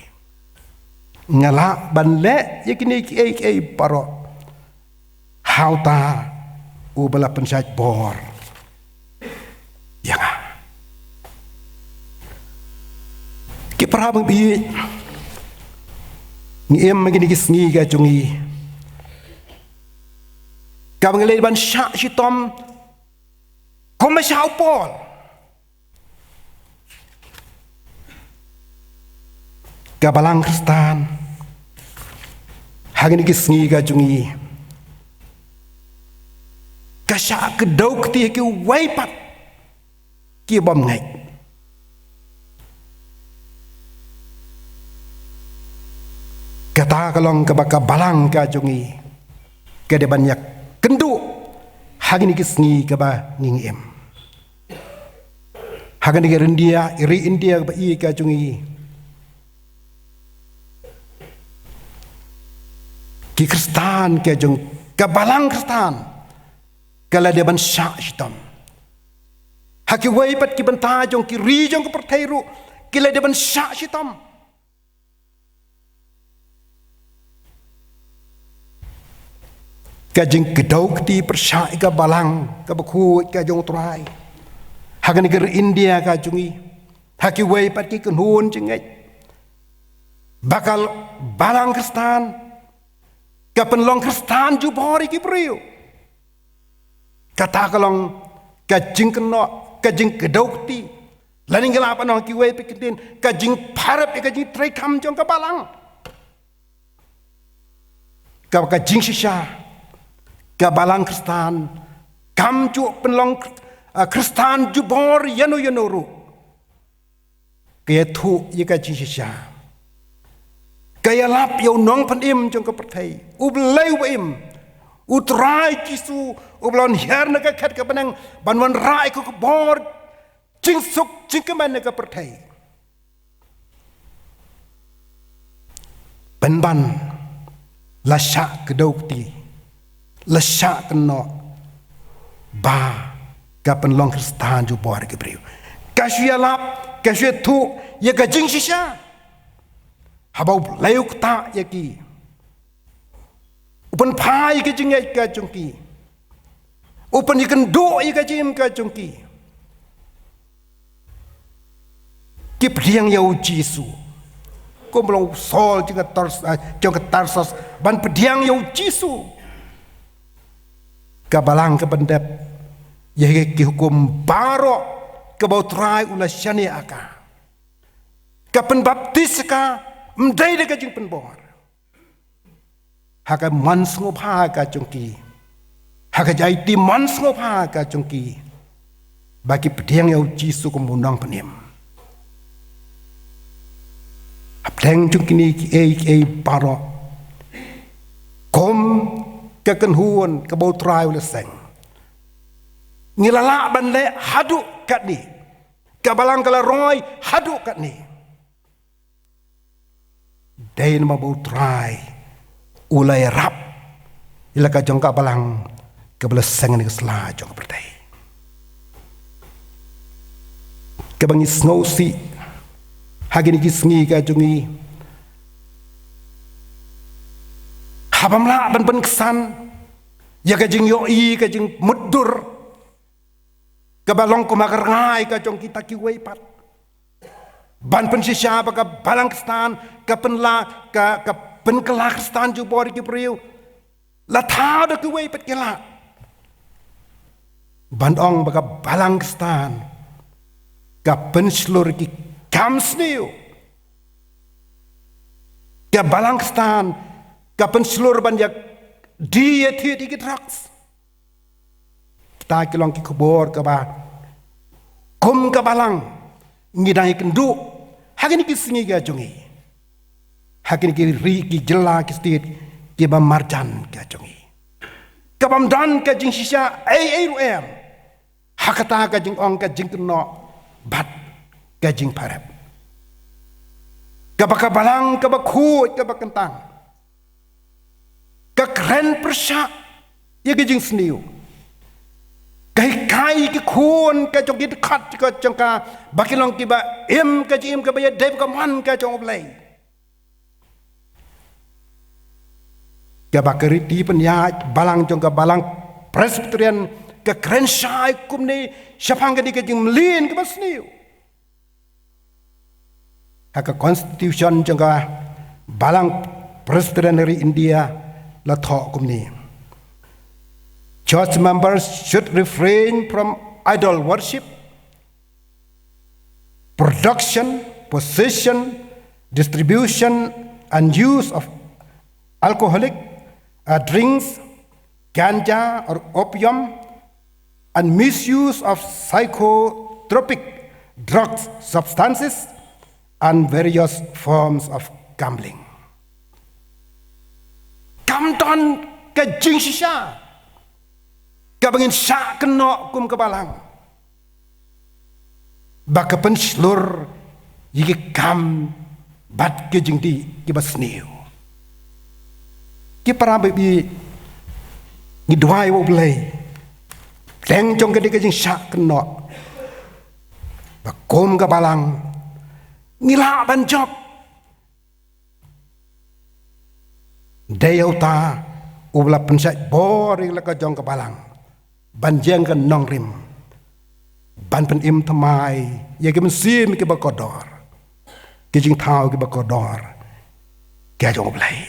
Nga lah ban leh ïa kine kiei kiei baroh ha uta uba la pynshait bor ïa nga. Ki para bangeit, ngi im ha kine ki sngi ka jong ngi kaba ngi leit ban shah shitom kumba shah u Paul. Ka balang Khristan ha kine ki sngi ka jong ngi, Ka shah kdew kti ha kiwei pat ki bym ngeit. Kata ka long kaba ka balang ka jong ngi ka dei ban ïakynduh ha kine ki sngi kaba ngi im. Ha kane ka ri India, ri India kaba ïeit ka jong ngi, ki Khristan ka jong, ka balang Khristan ka la dei ban shah shitom. Ha kiwei pat ki bynta jong ki ri jong ka pyrthei ruh ki la dei ban shah shitom. Ka jingkdew kti pyrshah ïa ka balang kaba khuid ka jong U Trai ha kane ka ri India ka jong ngi. Ha kiwei pat ki kynhun jingngeit ba ka balang Khristan ka pynlong Khristan jubor ïa ki briew. Kata ka long ka jingkynnoh, ka jingkdew kti, lane ngi lah ban ong ha kiwei pat ki ktien, ka jingpyrshah ïa ka jingtrei kam jong ka balang. Ka, ka jingshisha, ka balang Khristan kam ju pynlong, ah, Khristan jubor ïano ïano ruh. Ka ïathuh ïa ka jingshisha, ka ïalap ïa U Nongpynim jong ka pyrthei, U Blei uba im, U Trai Jisu, uba la wan hiar na ka khet ka bneng ban wanrah ïa ka khubor jingsuk jingkmen na ka pyrthei. Pynban la shah kdew kti, la shah kynnoh ba ka pynlong Khristan jubor ki briew. Ka shu ïalap, ka shu ïathuh ïa ka jingshisha. Haba U Blei u ktah ïa ki, u pynphai ïa ka jingngeit ka jong ki, u pynïakynduh ïa ka jingim ka jong ki, ki pdiang ïa U Jisu. Kumba long u Saul jong ka Tars-, ah, jong ka Tarsus ban pdiang ïa U Jisu. Ka balang ka pyndep ïa ki hukum baroh kaba U Trai u la shaniah ïa ka. Ka pynbaptis ïa ka ym dei da ka jingpynbor. Ha ka mon sngewbha ka jong ki, ha ka jingïaid mon sngewbha ka jong ki, ba ki pdiang ïa U Jisu kum U Nongpynim. Hapdeng jong kine kiei kiei baroh, kum ka kynhun kaba U Trai u la seng, ngi la lah ban leh haduh katne. Ka balang ka la roi haduh katne. Dei namar ba U Trai u la ïarap ïa la ka jong ka balang kaba la seng na ka sla jong ka pyrthei. Kaba ngi sngewsih ha kine ki sngi ka jong ngi, haba ym lah ban pynksan ïa ka jingïohi, ka jingmutdur kaba long kum ha ka rngai ka jong kita kiwei pat, ban pynshisha ba ka balang Khristan ka pynlah, ka, ka pynkylla Khristan jubor ki briew, la thaw da kiwei pat ki lah ban ong ba ka balang Khristan ka pynshlur ki kam sniew. Ka balang Khristan ka pynshlur ban ïa die ïa thied ïa ki drugs. Kita ki long ki khubor kaba kum ka balang ngi dang ïakynduh ha kine ki sngi ka jong ngi, ha kine ki ri, ki jylla, ki state kiba marjan ka jong ngi. Kaba ym don ka jingshisha ei ei ruh em ha kata ka jingong, ka jingkynnoh bad ka jingpyrshah. Kaba ka balang kaba khuid, kaba kyntang, ka kren pyrshah ïa ka jingsniew. Ka hikai ki khun ka jong ki, dkhot ka jong ka, ba ki long kiba im ka jingim kaba ïadei bad ka mon ka jong U Blei. Kaba ka riti pynïaid balang jong ka balang Presbyterian ka kren shai kumne shaphang kane ka jingmlien kaba sniew. Ha ka constitution jong ka balang Presbyterian India la thoh kumne: Church members should refrain from idol worship, production, possession, distribution and use of alcoholic, uh, drinks, ganja or opium, and misuse of psychotropic drugs, substances, and various forms of gambling. Kam don ka jingshisha kaba ngin shah kynnoh kum ka balang ba ka pynshlur ïa ki kam bad ki jingdih kiba sniew. Ki para baieit, ngi duwai ïa U Blei teng jong kane ka jingshah kynnoh ba kum ka balang ngi lah ban jop. Dei ïa uta uba la pynshait bor ïa la ka jong ka balang ban jeng ka nongrim, ban pynim thymmai ïa ki mynsiem kiba kordor, ki jingthaw kiba kordor ki jong U Blei.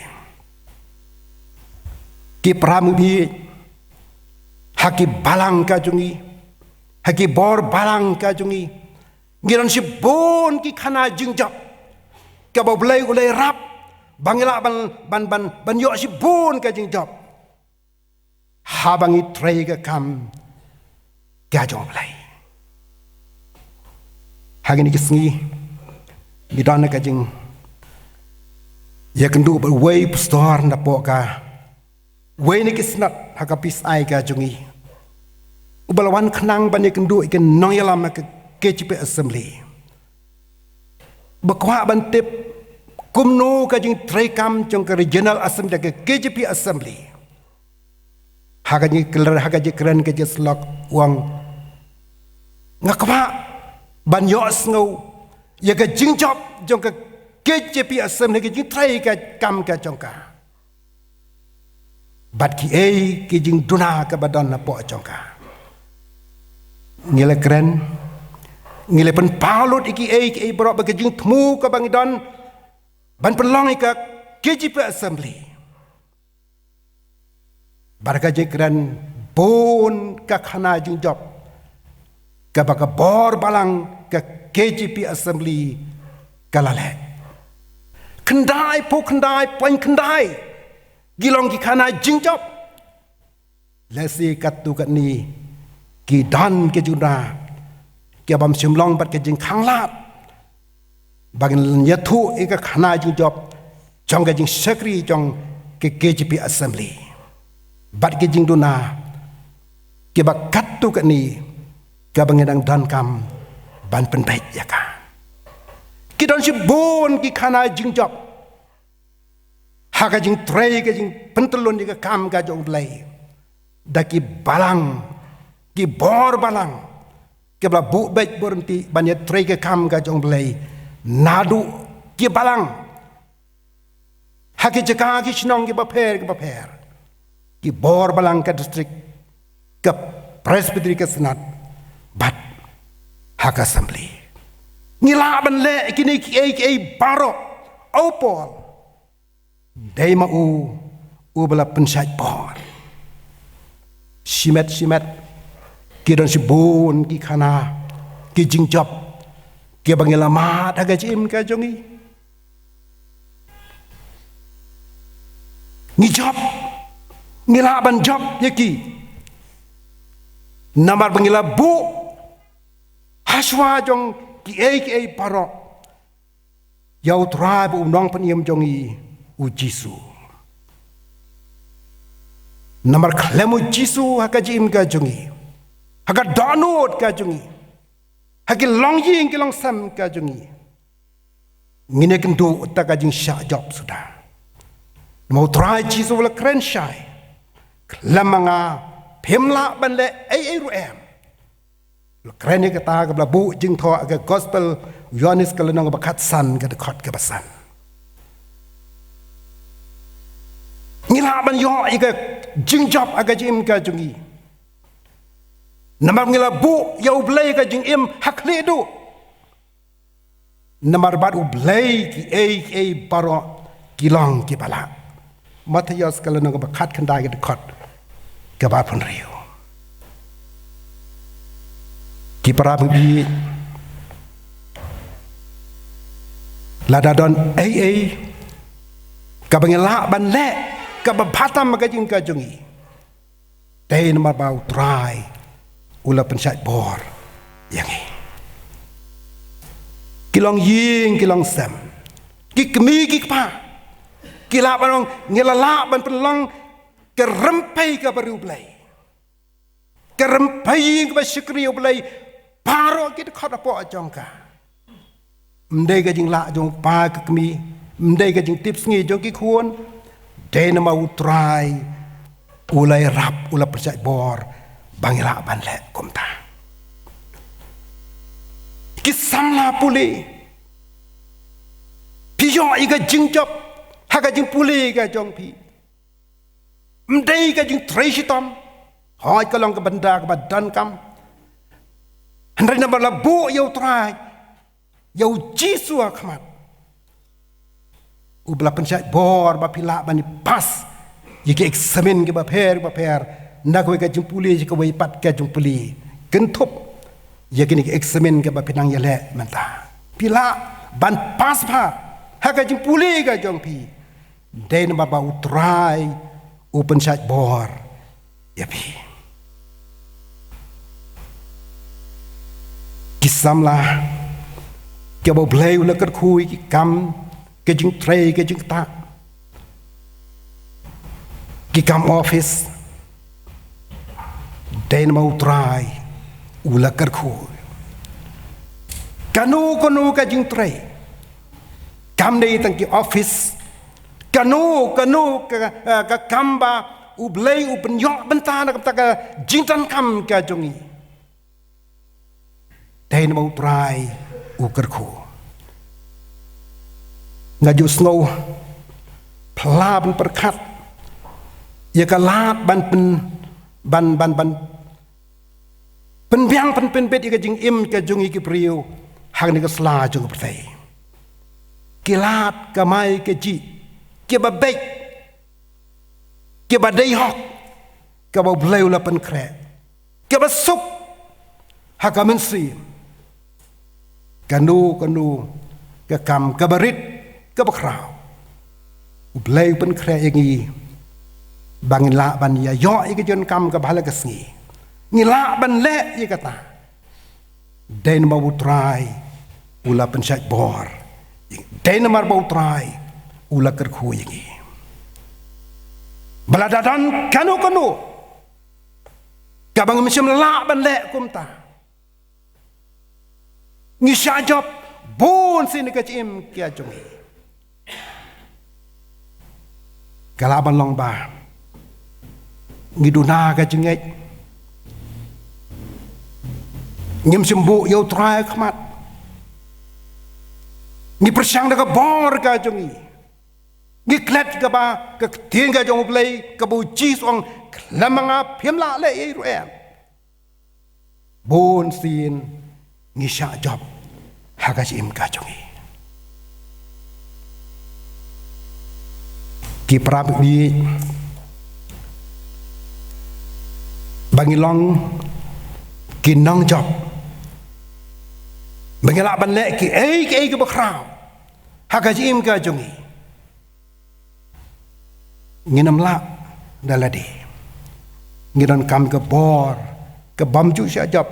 Ki para baieit, ha ki balang ka jong ngi, ha ki bor balang ka jong ngi, ngi don shibun ki khana jingjop kaba U Blei u la ïarap ba ngi lah ban, ban, ban, ban ïoh shibun ka jingjop haba ngi trei ka kam ka jong U Blei. Ha kine ki sngi ngi don ka jingïakynduh bad uwei u pastor napoh ka wei na ki synod ha ka PCI ka jong ngi, uba la wan khnang ban ïakynduh ïa ki nongïalam ha ka KJP Assembly ba kwah ban tip kumno ka jingtrei kam jong ka Regional Assembly, ka KJP Assembly. Ha ka jingkren, ha ka jingkren ka jingsyllok u ong, nga kwah ban ïohsngew ïa ka jingjop jong ka KJP Assembly, ka jingtrei ka kam ka jong ka bad kiei ki jingduna kaba don napoh jong ka. Ngi la kren, ngi la pynpaw lut ïa kiei kiei baroh bad ka jingthmu kaba ngi don ban pynlong ïa ka KJP Assembly. Bad ka jingkren, bun ka khana jingjop kaba ka bor balang ka KJP Assembly ka la leh. Khyndaiphew khyndai point khyndai ki long ki khana jingjop. Lehse katto katne ki don ki jingduna kiba ym shym long bad ka jingkhanglad ba ngin ïathuh ïa ka khana jingjop jong ka jingshakri jong ka KJP Assembly bad ki jingduna kiba katto katne kaba ngi dang donkam ban pynbeit ïa ka. Ki don shibun ki khana jingjop ha ka jingtrei, ka jingpyntyllun ïa ka kam ka jong U Blei da ki balang, ki bor balang kiba la buh beit buh ryntih ban ïatrei ka kam ka jong U Blei. Naduh ki balang ha ki jaka, ki shnong kiba pher kiba pher, ki bor balang ka district, ka presbytery, ka synod bad ha ka assembly. Ngi lah ban leh kine kiei kiei baroh, oh Paul. Dei ma u uba la pynshait bor. Shimet shimet ki don shibun ki khana, ki jingjop kiba ngi la mad ha ka jingim ka jong ngi. Ngi jop, ngi lah ban jop ïa ki. Namar ba ngi la buh hashwa jong kiei kiei baroh ïa U Trai bad U Nongpynim jong ngi U Jisu. Namar khlem U Jisu ha ka jingim ka jong ngi, ha ka dohnud ka jong ngi, ha ki longïing ki longsem ka jong ngi, ngin ïakynduh ïa ka jingshah jop suda. Namar U Trai Jisu u la kren shai, khlem ma nga phim lah ban leh ei ei ruh em. La kren ïa kata kaba la buh jingthoh ha ka gospel u Ïoannis ka lynnong ba khatsan ka dkhot kaba san. Ngi lah ban ïoh ïa ka jingjop ha ka jingim ka jong ngi. Namar ngi la buh ïa U Blei ka jingim ha khlieh duh. Namar bad U Blei kiei kiei baroh ki long kiba lah. Mathaios ka lynnong kaba khatkhyndai ka dkhot kaba arphew hynriew. Ki para bangeit, lada don ei ei kaba ngi lah ban leh kaba bha tam ha ka jingim ka jong ngi, dei namar ba U Trai u la pynshait bor ïa ngi. Ki longïing ki longsem, ki kmie ki kpa, ki lah ban ong, ngi la lah ban pynlong ka rympei kaba riewblei, ka rympei kaba shakri ïa U Blei baroh ki dkhot hapoh jong ka. Ym dei ka jinglah jong u kpa ka kmie, ym dei ka jingtip sngi jong ki khun, dei namar U Trai u la ïarap, u la pynshait bor ba ngi lah ban leh kumta. Ki samla pule, phi ïoh ïa ka jingjop ha ka jingpule ka jong phi. Ym dei ka jingtrei shitom, hooid ka long ka bynta kaba donkam. Hynrei namar la buh ïa U Trai, ïa U Jisu ha khmat, uba la pynshait bor ba phi lah ban pass ïa ki eksamin kiba pher bapher, na kawei ka jingpule sha kawei pat ka jingpule. Kynthup ïa kine ki eksamin kiba phi nang ïaleh mynta, phi lah ban pass bha ha ka jingpule ka jong phi, dei namar ba U Trai u pynshait bor ïa phi. Ki samla kiba U Blei u la kyrkhu ïa ki kam, ka jingtrei, ka jingktah, ki kam office, dei namar U Trai u la kyrkhu. Kano kano ka jingtrei, kam dei tang ki office, kano kano ka, ka kam ba U Blei u pynïoh bynta na ka bynta ka jingdonkam ka jong ngi, dei namar U Trai u kyrkhu. Nga ju sngew phylla ban pyrkhat ïa ka lad ban pyn, ban, ban, ban pynbiang pynpynbit ïa ka jingim ka jong ngi ki briew hangne ka sla jong ka pyrthei. Ki lad kamai kajih kiba beit, kiba dei hok, kaba U Blei u la pynkhreh, kaba suk ha ka mynsiem. Kano kano ka kam kaba rit kaba khraw, U Blei u pynkhreh ïa ngi ba ngin lah ban ïa ïoh ïa ka jingkam kaba ha la ka sngi, ngin lah ban leh ïa kata. Dei namar ba U Trai u la pynshait bor, dei namar ba U Trai u la kyrkhu ïa ngi. Ba lada don kano kano kaba ngim shym lah ban leh kumta, ngi shah jop bun sien ïa ka jingim ka jong ngi. Ka lah ban long ba ngi duna ka jingngeit, ngim shym buh ïa U Trai ha khmat, ngi pyrshang da ka bor ka jong ngi, ngi klet kaba ka ktien ka jong U Blei kaba U Jisu u ong, khlem ma nga phim lah leh ei ruh ei. Bun sien ngi shah jop ha ka jingim ka jong ngi. Ki para bangeit, ba ngi long ki nongjop, ba ngi lah ban leh kiei kiei kiba khraw ha ka jingim ka jong ngi, ngin ym lah da lade. Ngi donkam ka bor ka bym ju shah jop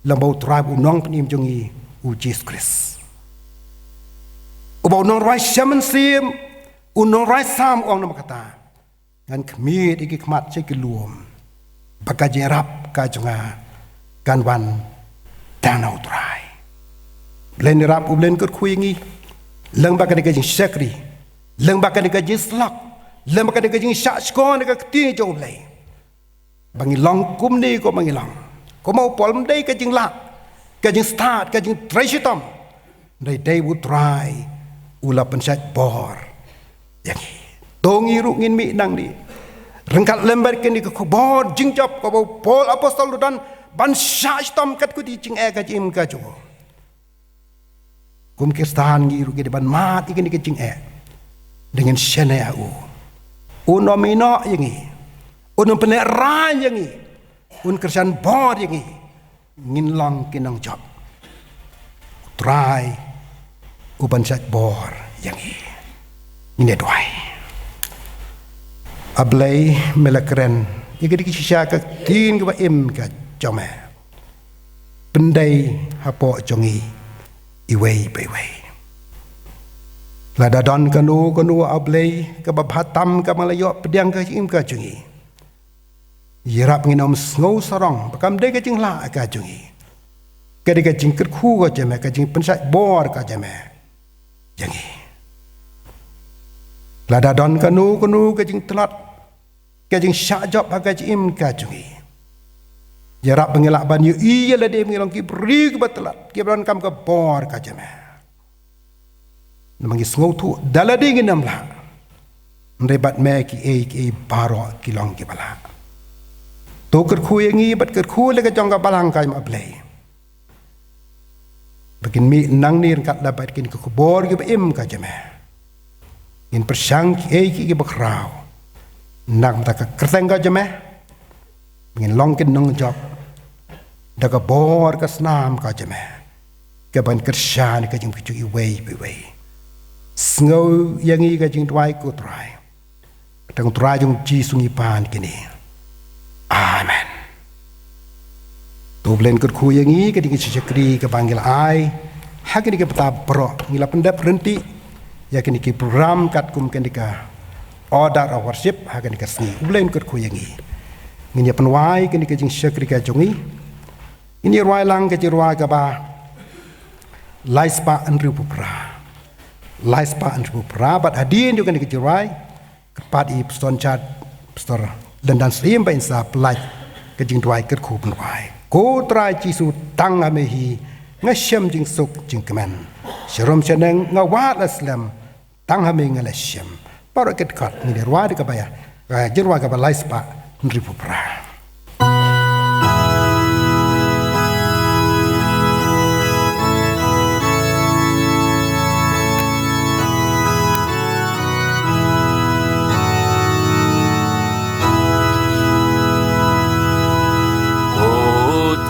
lem bad U Trai, U Nongpynim jong ngi U Jisu Khrist, uba U Nongrwai Shem Mynsiem, U Nongrwai Salm u ong namar kata, ngan khmied ïa ki khmat sha ki lum, ba ka jingïarap ka jong nga kan wan da na U Trai. Blei un ïarap, U Blei un kyrkhu ïa ngi, lem bad kane ka jingshakri, lem bad kane ka jingsyllok, lem bad kane ka jingshah shkor na ka ktien jong U Blei, ba ngi long kumne kumba ngi long. Kumba u Paul, ym dei ka jinglah, ka jingstad, ka jingtrei shitom, hynrei dei U Trai u la pynshait bor ïa ngi. To ngi ruh ngin mih nangne ryngkat lem bad kane ka khubor jingjop kaba u Paul apostol u don ban shah shitom katkum ka jingeh ka jingim ka jong u. Kum Khristan ngi ruh ngi dei ban mad ïa kane ka jingeh, da ngin shaniah ïa u. Un ym ïehnoh ïa ngi, un ym pynlehraiñ ïa ngi, un kyrshan bor ïa ngi. Ngin long ki nongjop, U Trai u pynshait bor ïa ngi. Ngin ïa duwai. A Blei, me la kren ïa kine ki shisha ka ktien kaba im ka jong me pyndei hapoh jong ngi iwei pa iwei. Lada don kano kano, A Blei, kaba bha tam kaba la ïoh pdiang ka jingim ka jong ngi, ïarap ngin ym sngew sarong ba kam dei ka jinghla ka jong ngi. Ka dei ka jingkyrkhu ka jong me, ka jingpynshait bor ka jong me ïa ngi. Lada don kano kano ka jingtlot, ka jingshah jop ha ka jingim ka jong ngi, ïarap ba ngin lah ban ïohi ïa lade ba ngi long ki briew kiba tlot, kiba donkam ka bor ka jong me. Namar ngi sngewthuh da lade ngin ym lah, hynrei bad me kiei kiei baroh ki long kiba lah. To kyrkhu ïa ngi bad kyrkhu ïa la ka jong ka balang ka, A Blei, ba kin mih nangne ryngkat la bad kine ki khubor kiba im ka jong me. Ngin pyrshang kiei kiei kiba khraw na ka bynta ka kyrteng ka jong me. Ngin long ki nongjop da ka bor ka snam ka jong me, kaba ngin kyrshan ïa ka jingpynjah iwei pa iwei. Sngew ïa ngi ka jingduwai, ko Trai. Ka kyrteng U Trai jong U Jisu ngi pan kine. Amen. To U Blei un kyrkhu ïa ngi, ka dei ka jingshakri kaba ngi la ai ha kine ki bynta baroh. Ngi la pyndep ryntih ïa kine ki program katkum kane ka order of worship ha kane ka sngi. U Blei un kyrkhu ïa ngi. Ngin ïa pynwai kane ka jingshakri ka jong ngi. Ngin ïa rwai lang ka jingrwai kaba lai spah hynriewphew phra. Lai spah hynriewphew phra, bad hadien jong kane ka jingrwai, kyrpad ïa i Pastor Chad, Pastor Lyndan Syiem ba in sa pynlait ka jingduwai kyrkhu pynrwai. Ko Trai Jisu, tang ha me hi nga shem jingsuk jingkmen. Sharum shaneng nga wad la slem, tang ha me nga la shem. Baroh ki dkhot ngin ïa rwai da kaba ïa, eh, jingrwai kaba lai spah hynriewphew phra. O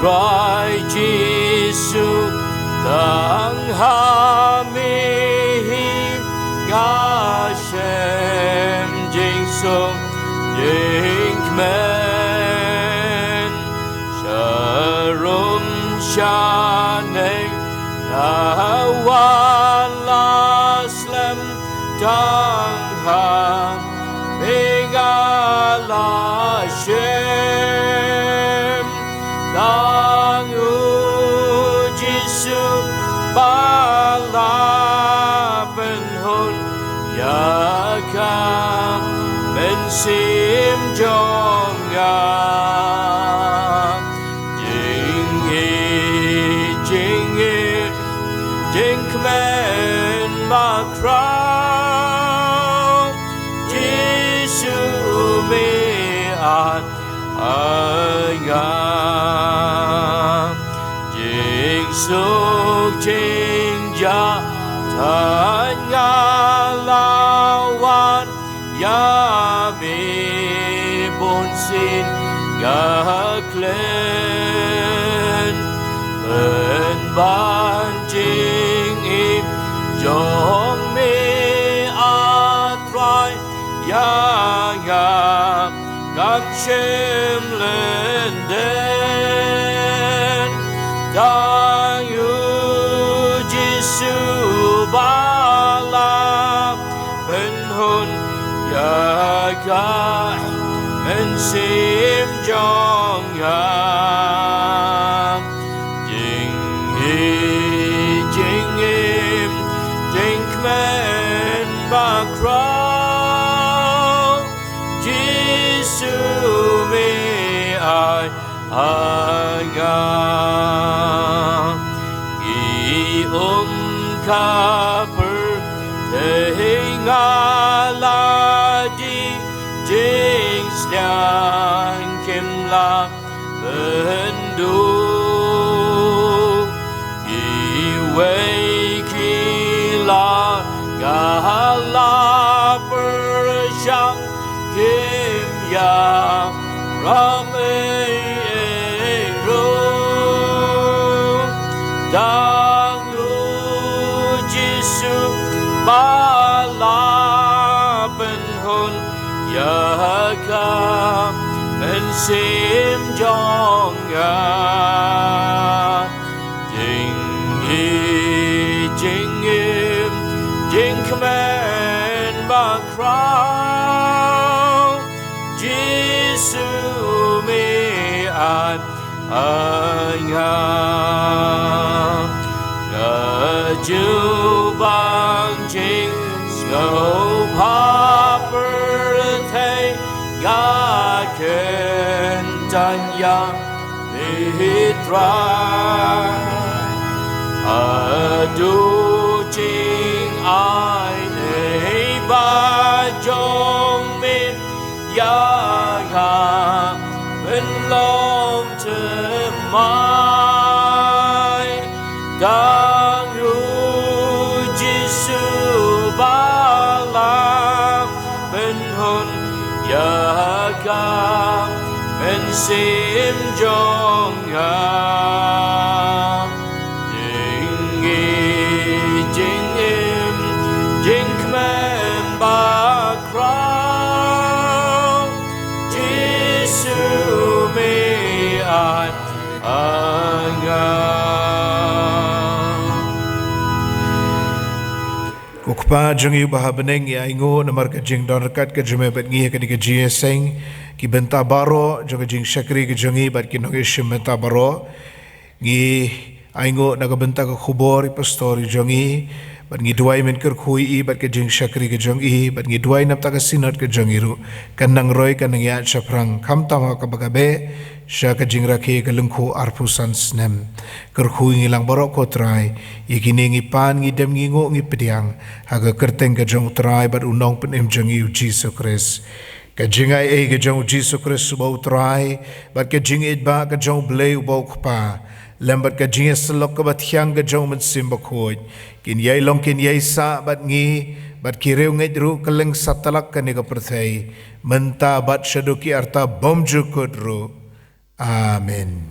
Trai Jisu, tang ha me hi nga shem jingsuk jingkmen. Sharum shaneng nga wad la slem, tang ha me nga la shem. Tang U Jisu ba la pynhun ïa ka mynsiem jong nga. Jingïeit, jingïeit, jingkmen bakhraw, Jisu me ai ha nga. Jingsuk jingjia tang nga la wan ïa me, bunsien nga khlem. Pynban jingim jong me, A Trai, ïa nga kam shym lyndet. Tang U Jisu ba la pynhun ïa ka mynsiem jong nga. Jingïeit, jingim, jingkmen bakhraw, Jisu me ai ha nga. Ngi um ka pyrthei nga la die, jingsliang kim lah pynduh. Kiwei ki la, nga la pyrshang, kim ïarap ei ei ruh. Tang U Jisu ba la pynhun ïa ka Mynsiem jong nga, jingïeit jingim jingkmen bakhraw, Jisu me ai ha nga. Nga ju ban jingsngewbha pyrthei, nga kyntan ïa me Trai. Haduh jingaiei ba jong me ïa nga ban long thymmai. Tang u Jisu ba la pynhun ïa ka mynsiem jong nga. Jingïeit jingim jingkmen bakhraw, Jisu me ai ha nga. Ko Kpa jong ngi uba ha bneng, ngi ainguh namar ka jingdon ryngkat ka jong me bad ngi ha kane ka jingïaseng. Ki bynta baroh jong ka jingshakri ka jong ngi bad ki nongïashim bynta baroh, ngi ainguh na ka bynta ka khubor i pastor i jong ngi, bad ngi duwai men kyrkhu ïa i bad ka jingshakri ka jong i, bad ngi duwai na bynta ka synod ka jong i ruh, kan nang roi kan nang ïaid shaphrang khamtam ha kaba ka beh sha ka jingrakhe ka lyngkhuh arphew san snem. Kyrkhu ïa ngi lang baroh ko Trai. Ïa kine ngi pan, ngi dem, ngi nguh, ngi pdiang ha ka kyrteng ka jong u Trai bad u Nongpynim jong ngi u Jisu Khrist. Ka jingaiei ka jong u Jisu Khrist uba u Trai, bad ka jingïeit ba ka jong u Blei uba u Kpa, lem bad ka jingïasyllok kaba thiang ka jong u Mynsiem Bakhuid, kin ïai long kin ïai sah bad ngi bad ki riewngeit ruh kylleng satlak kane ka pyrthei, mynta bad shaduh ki arta bymjukut ruh. Amen.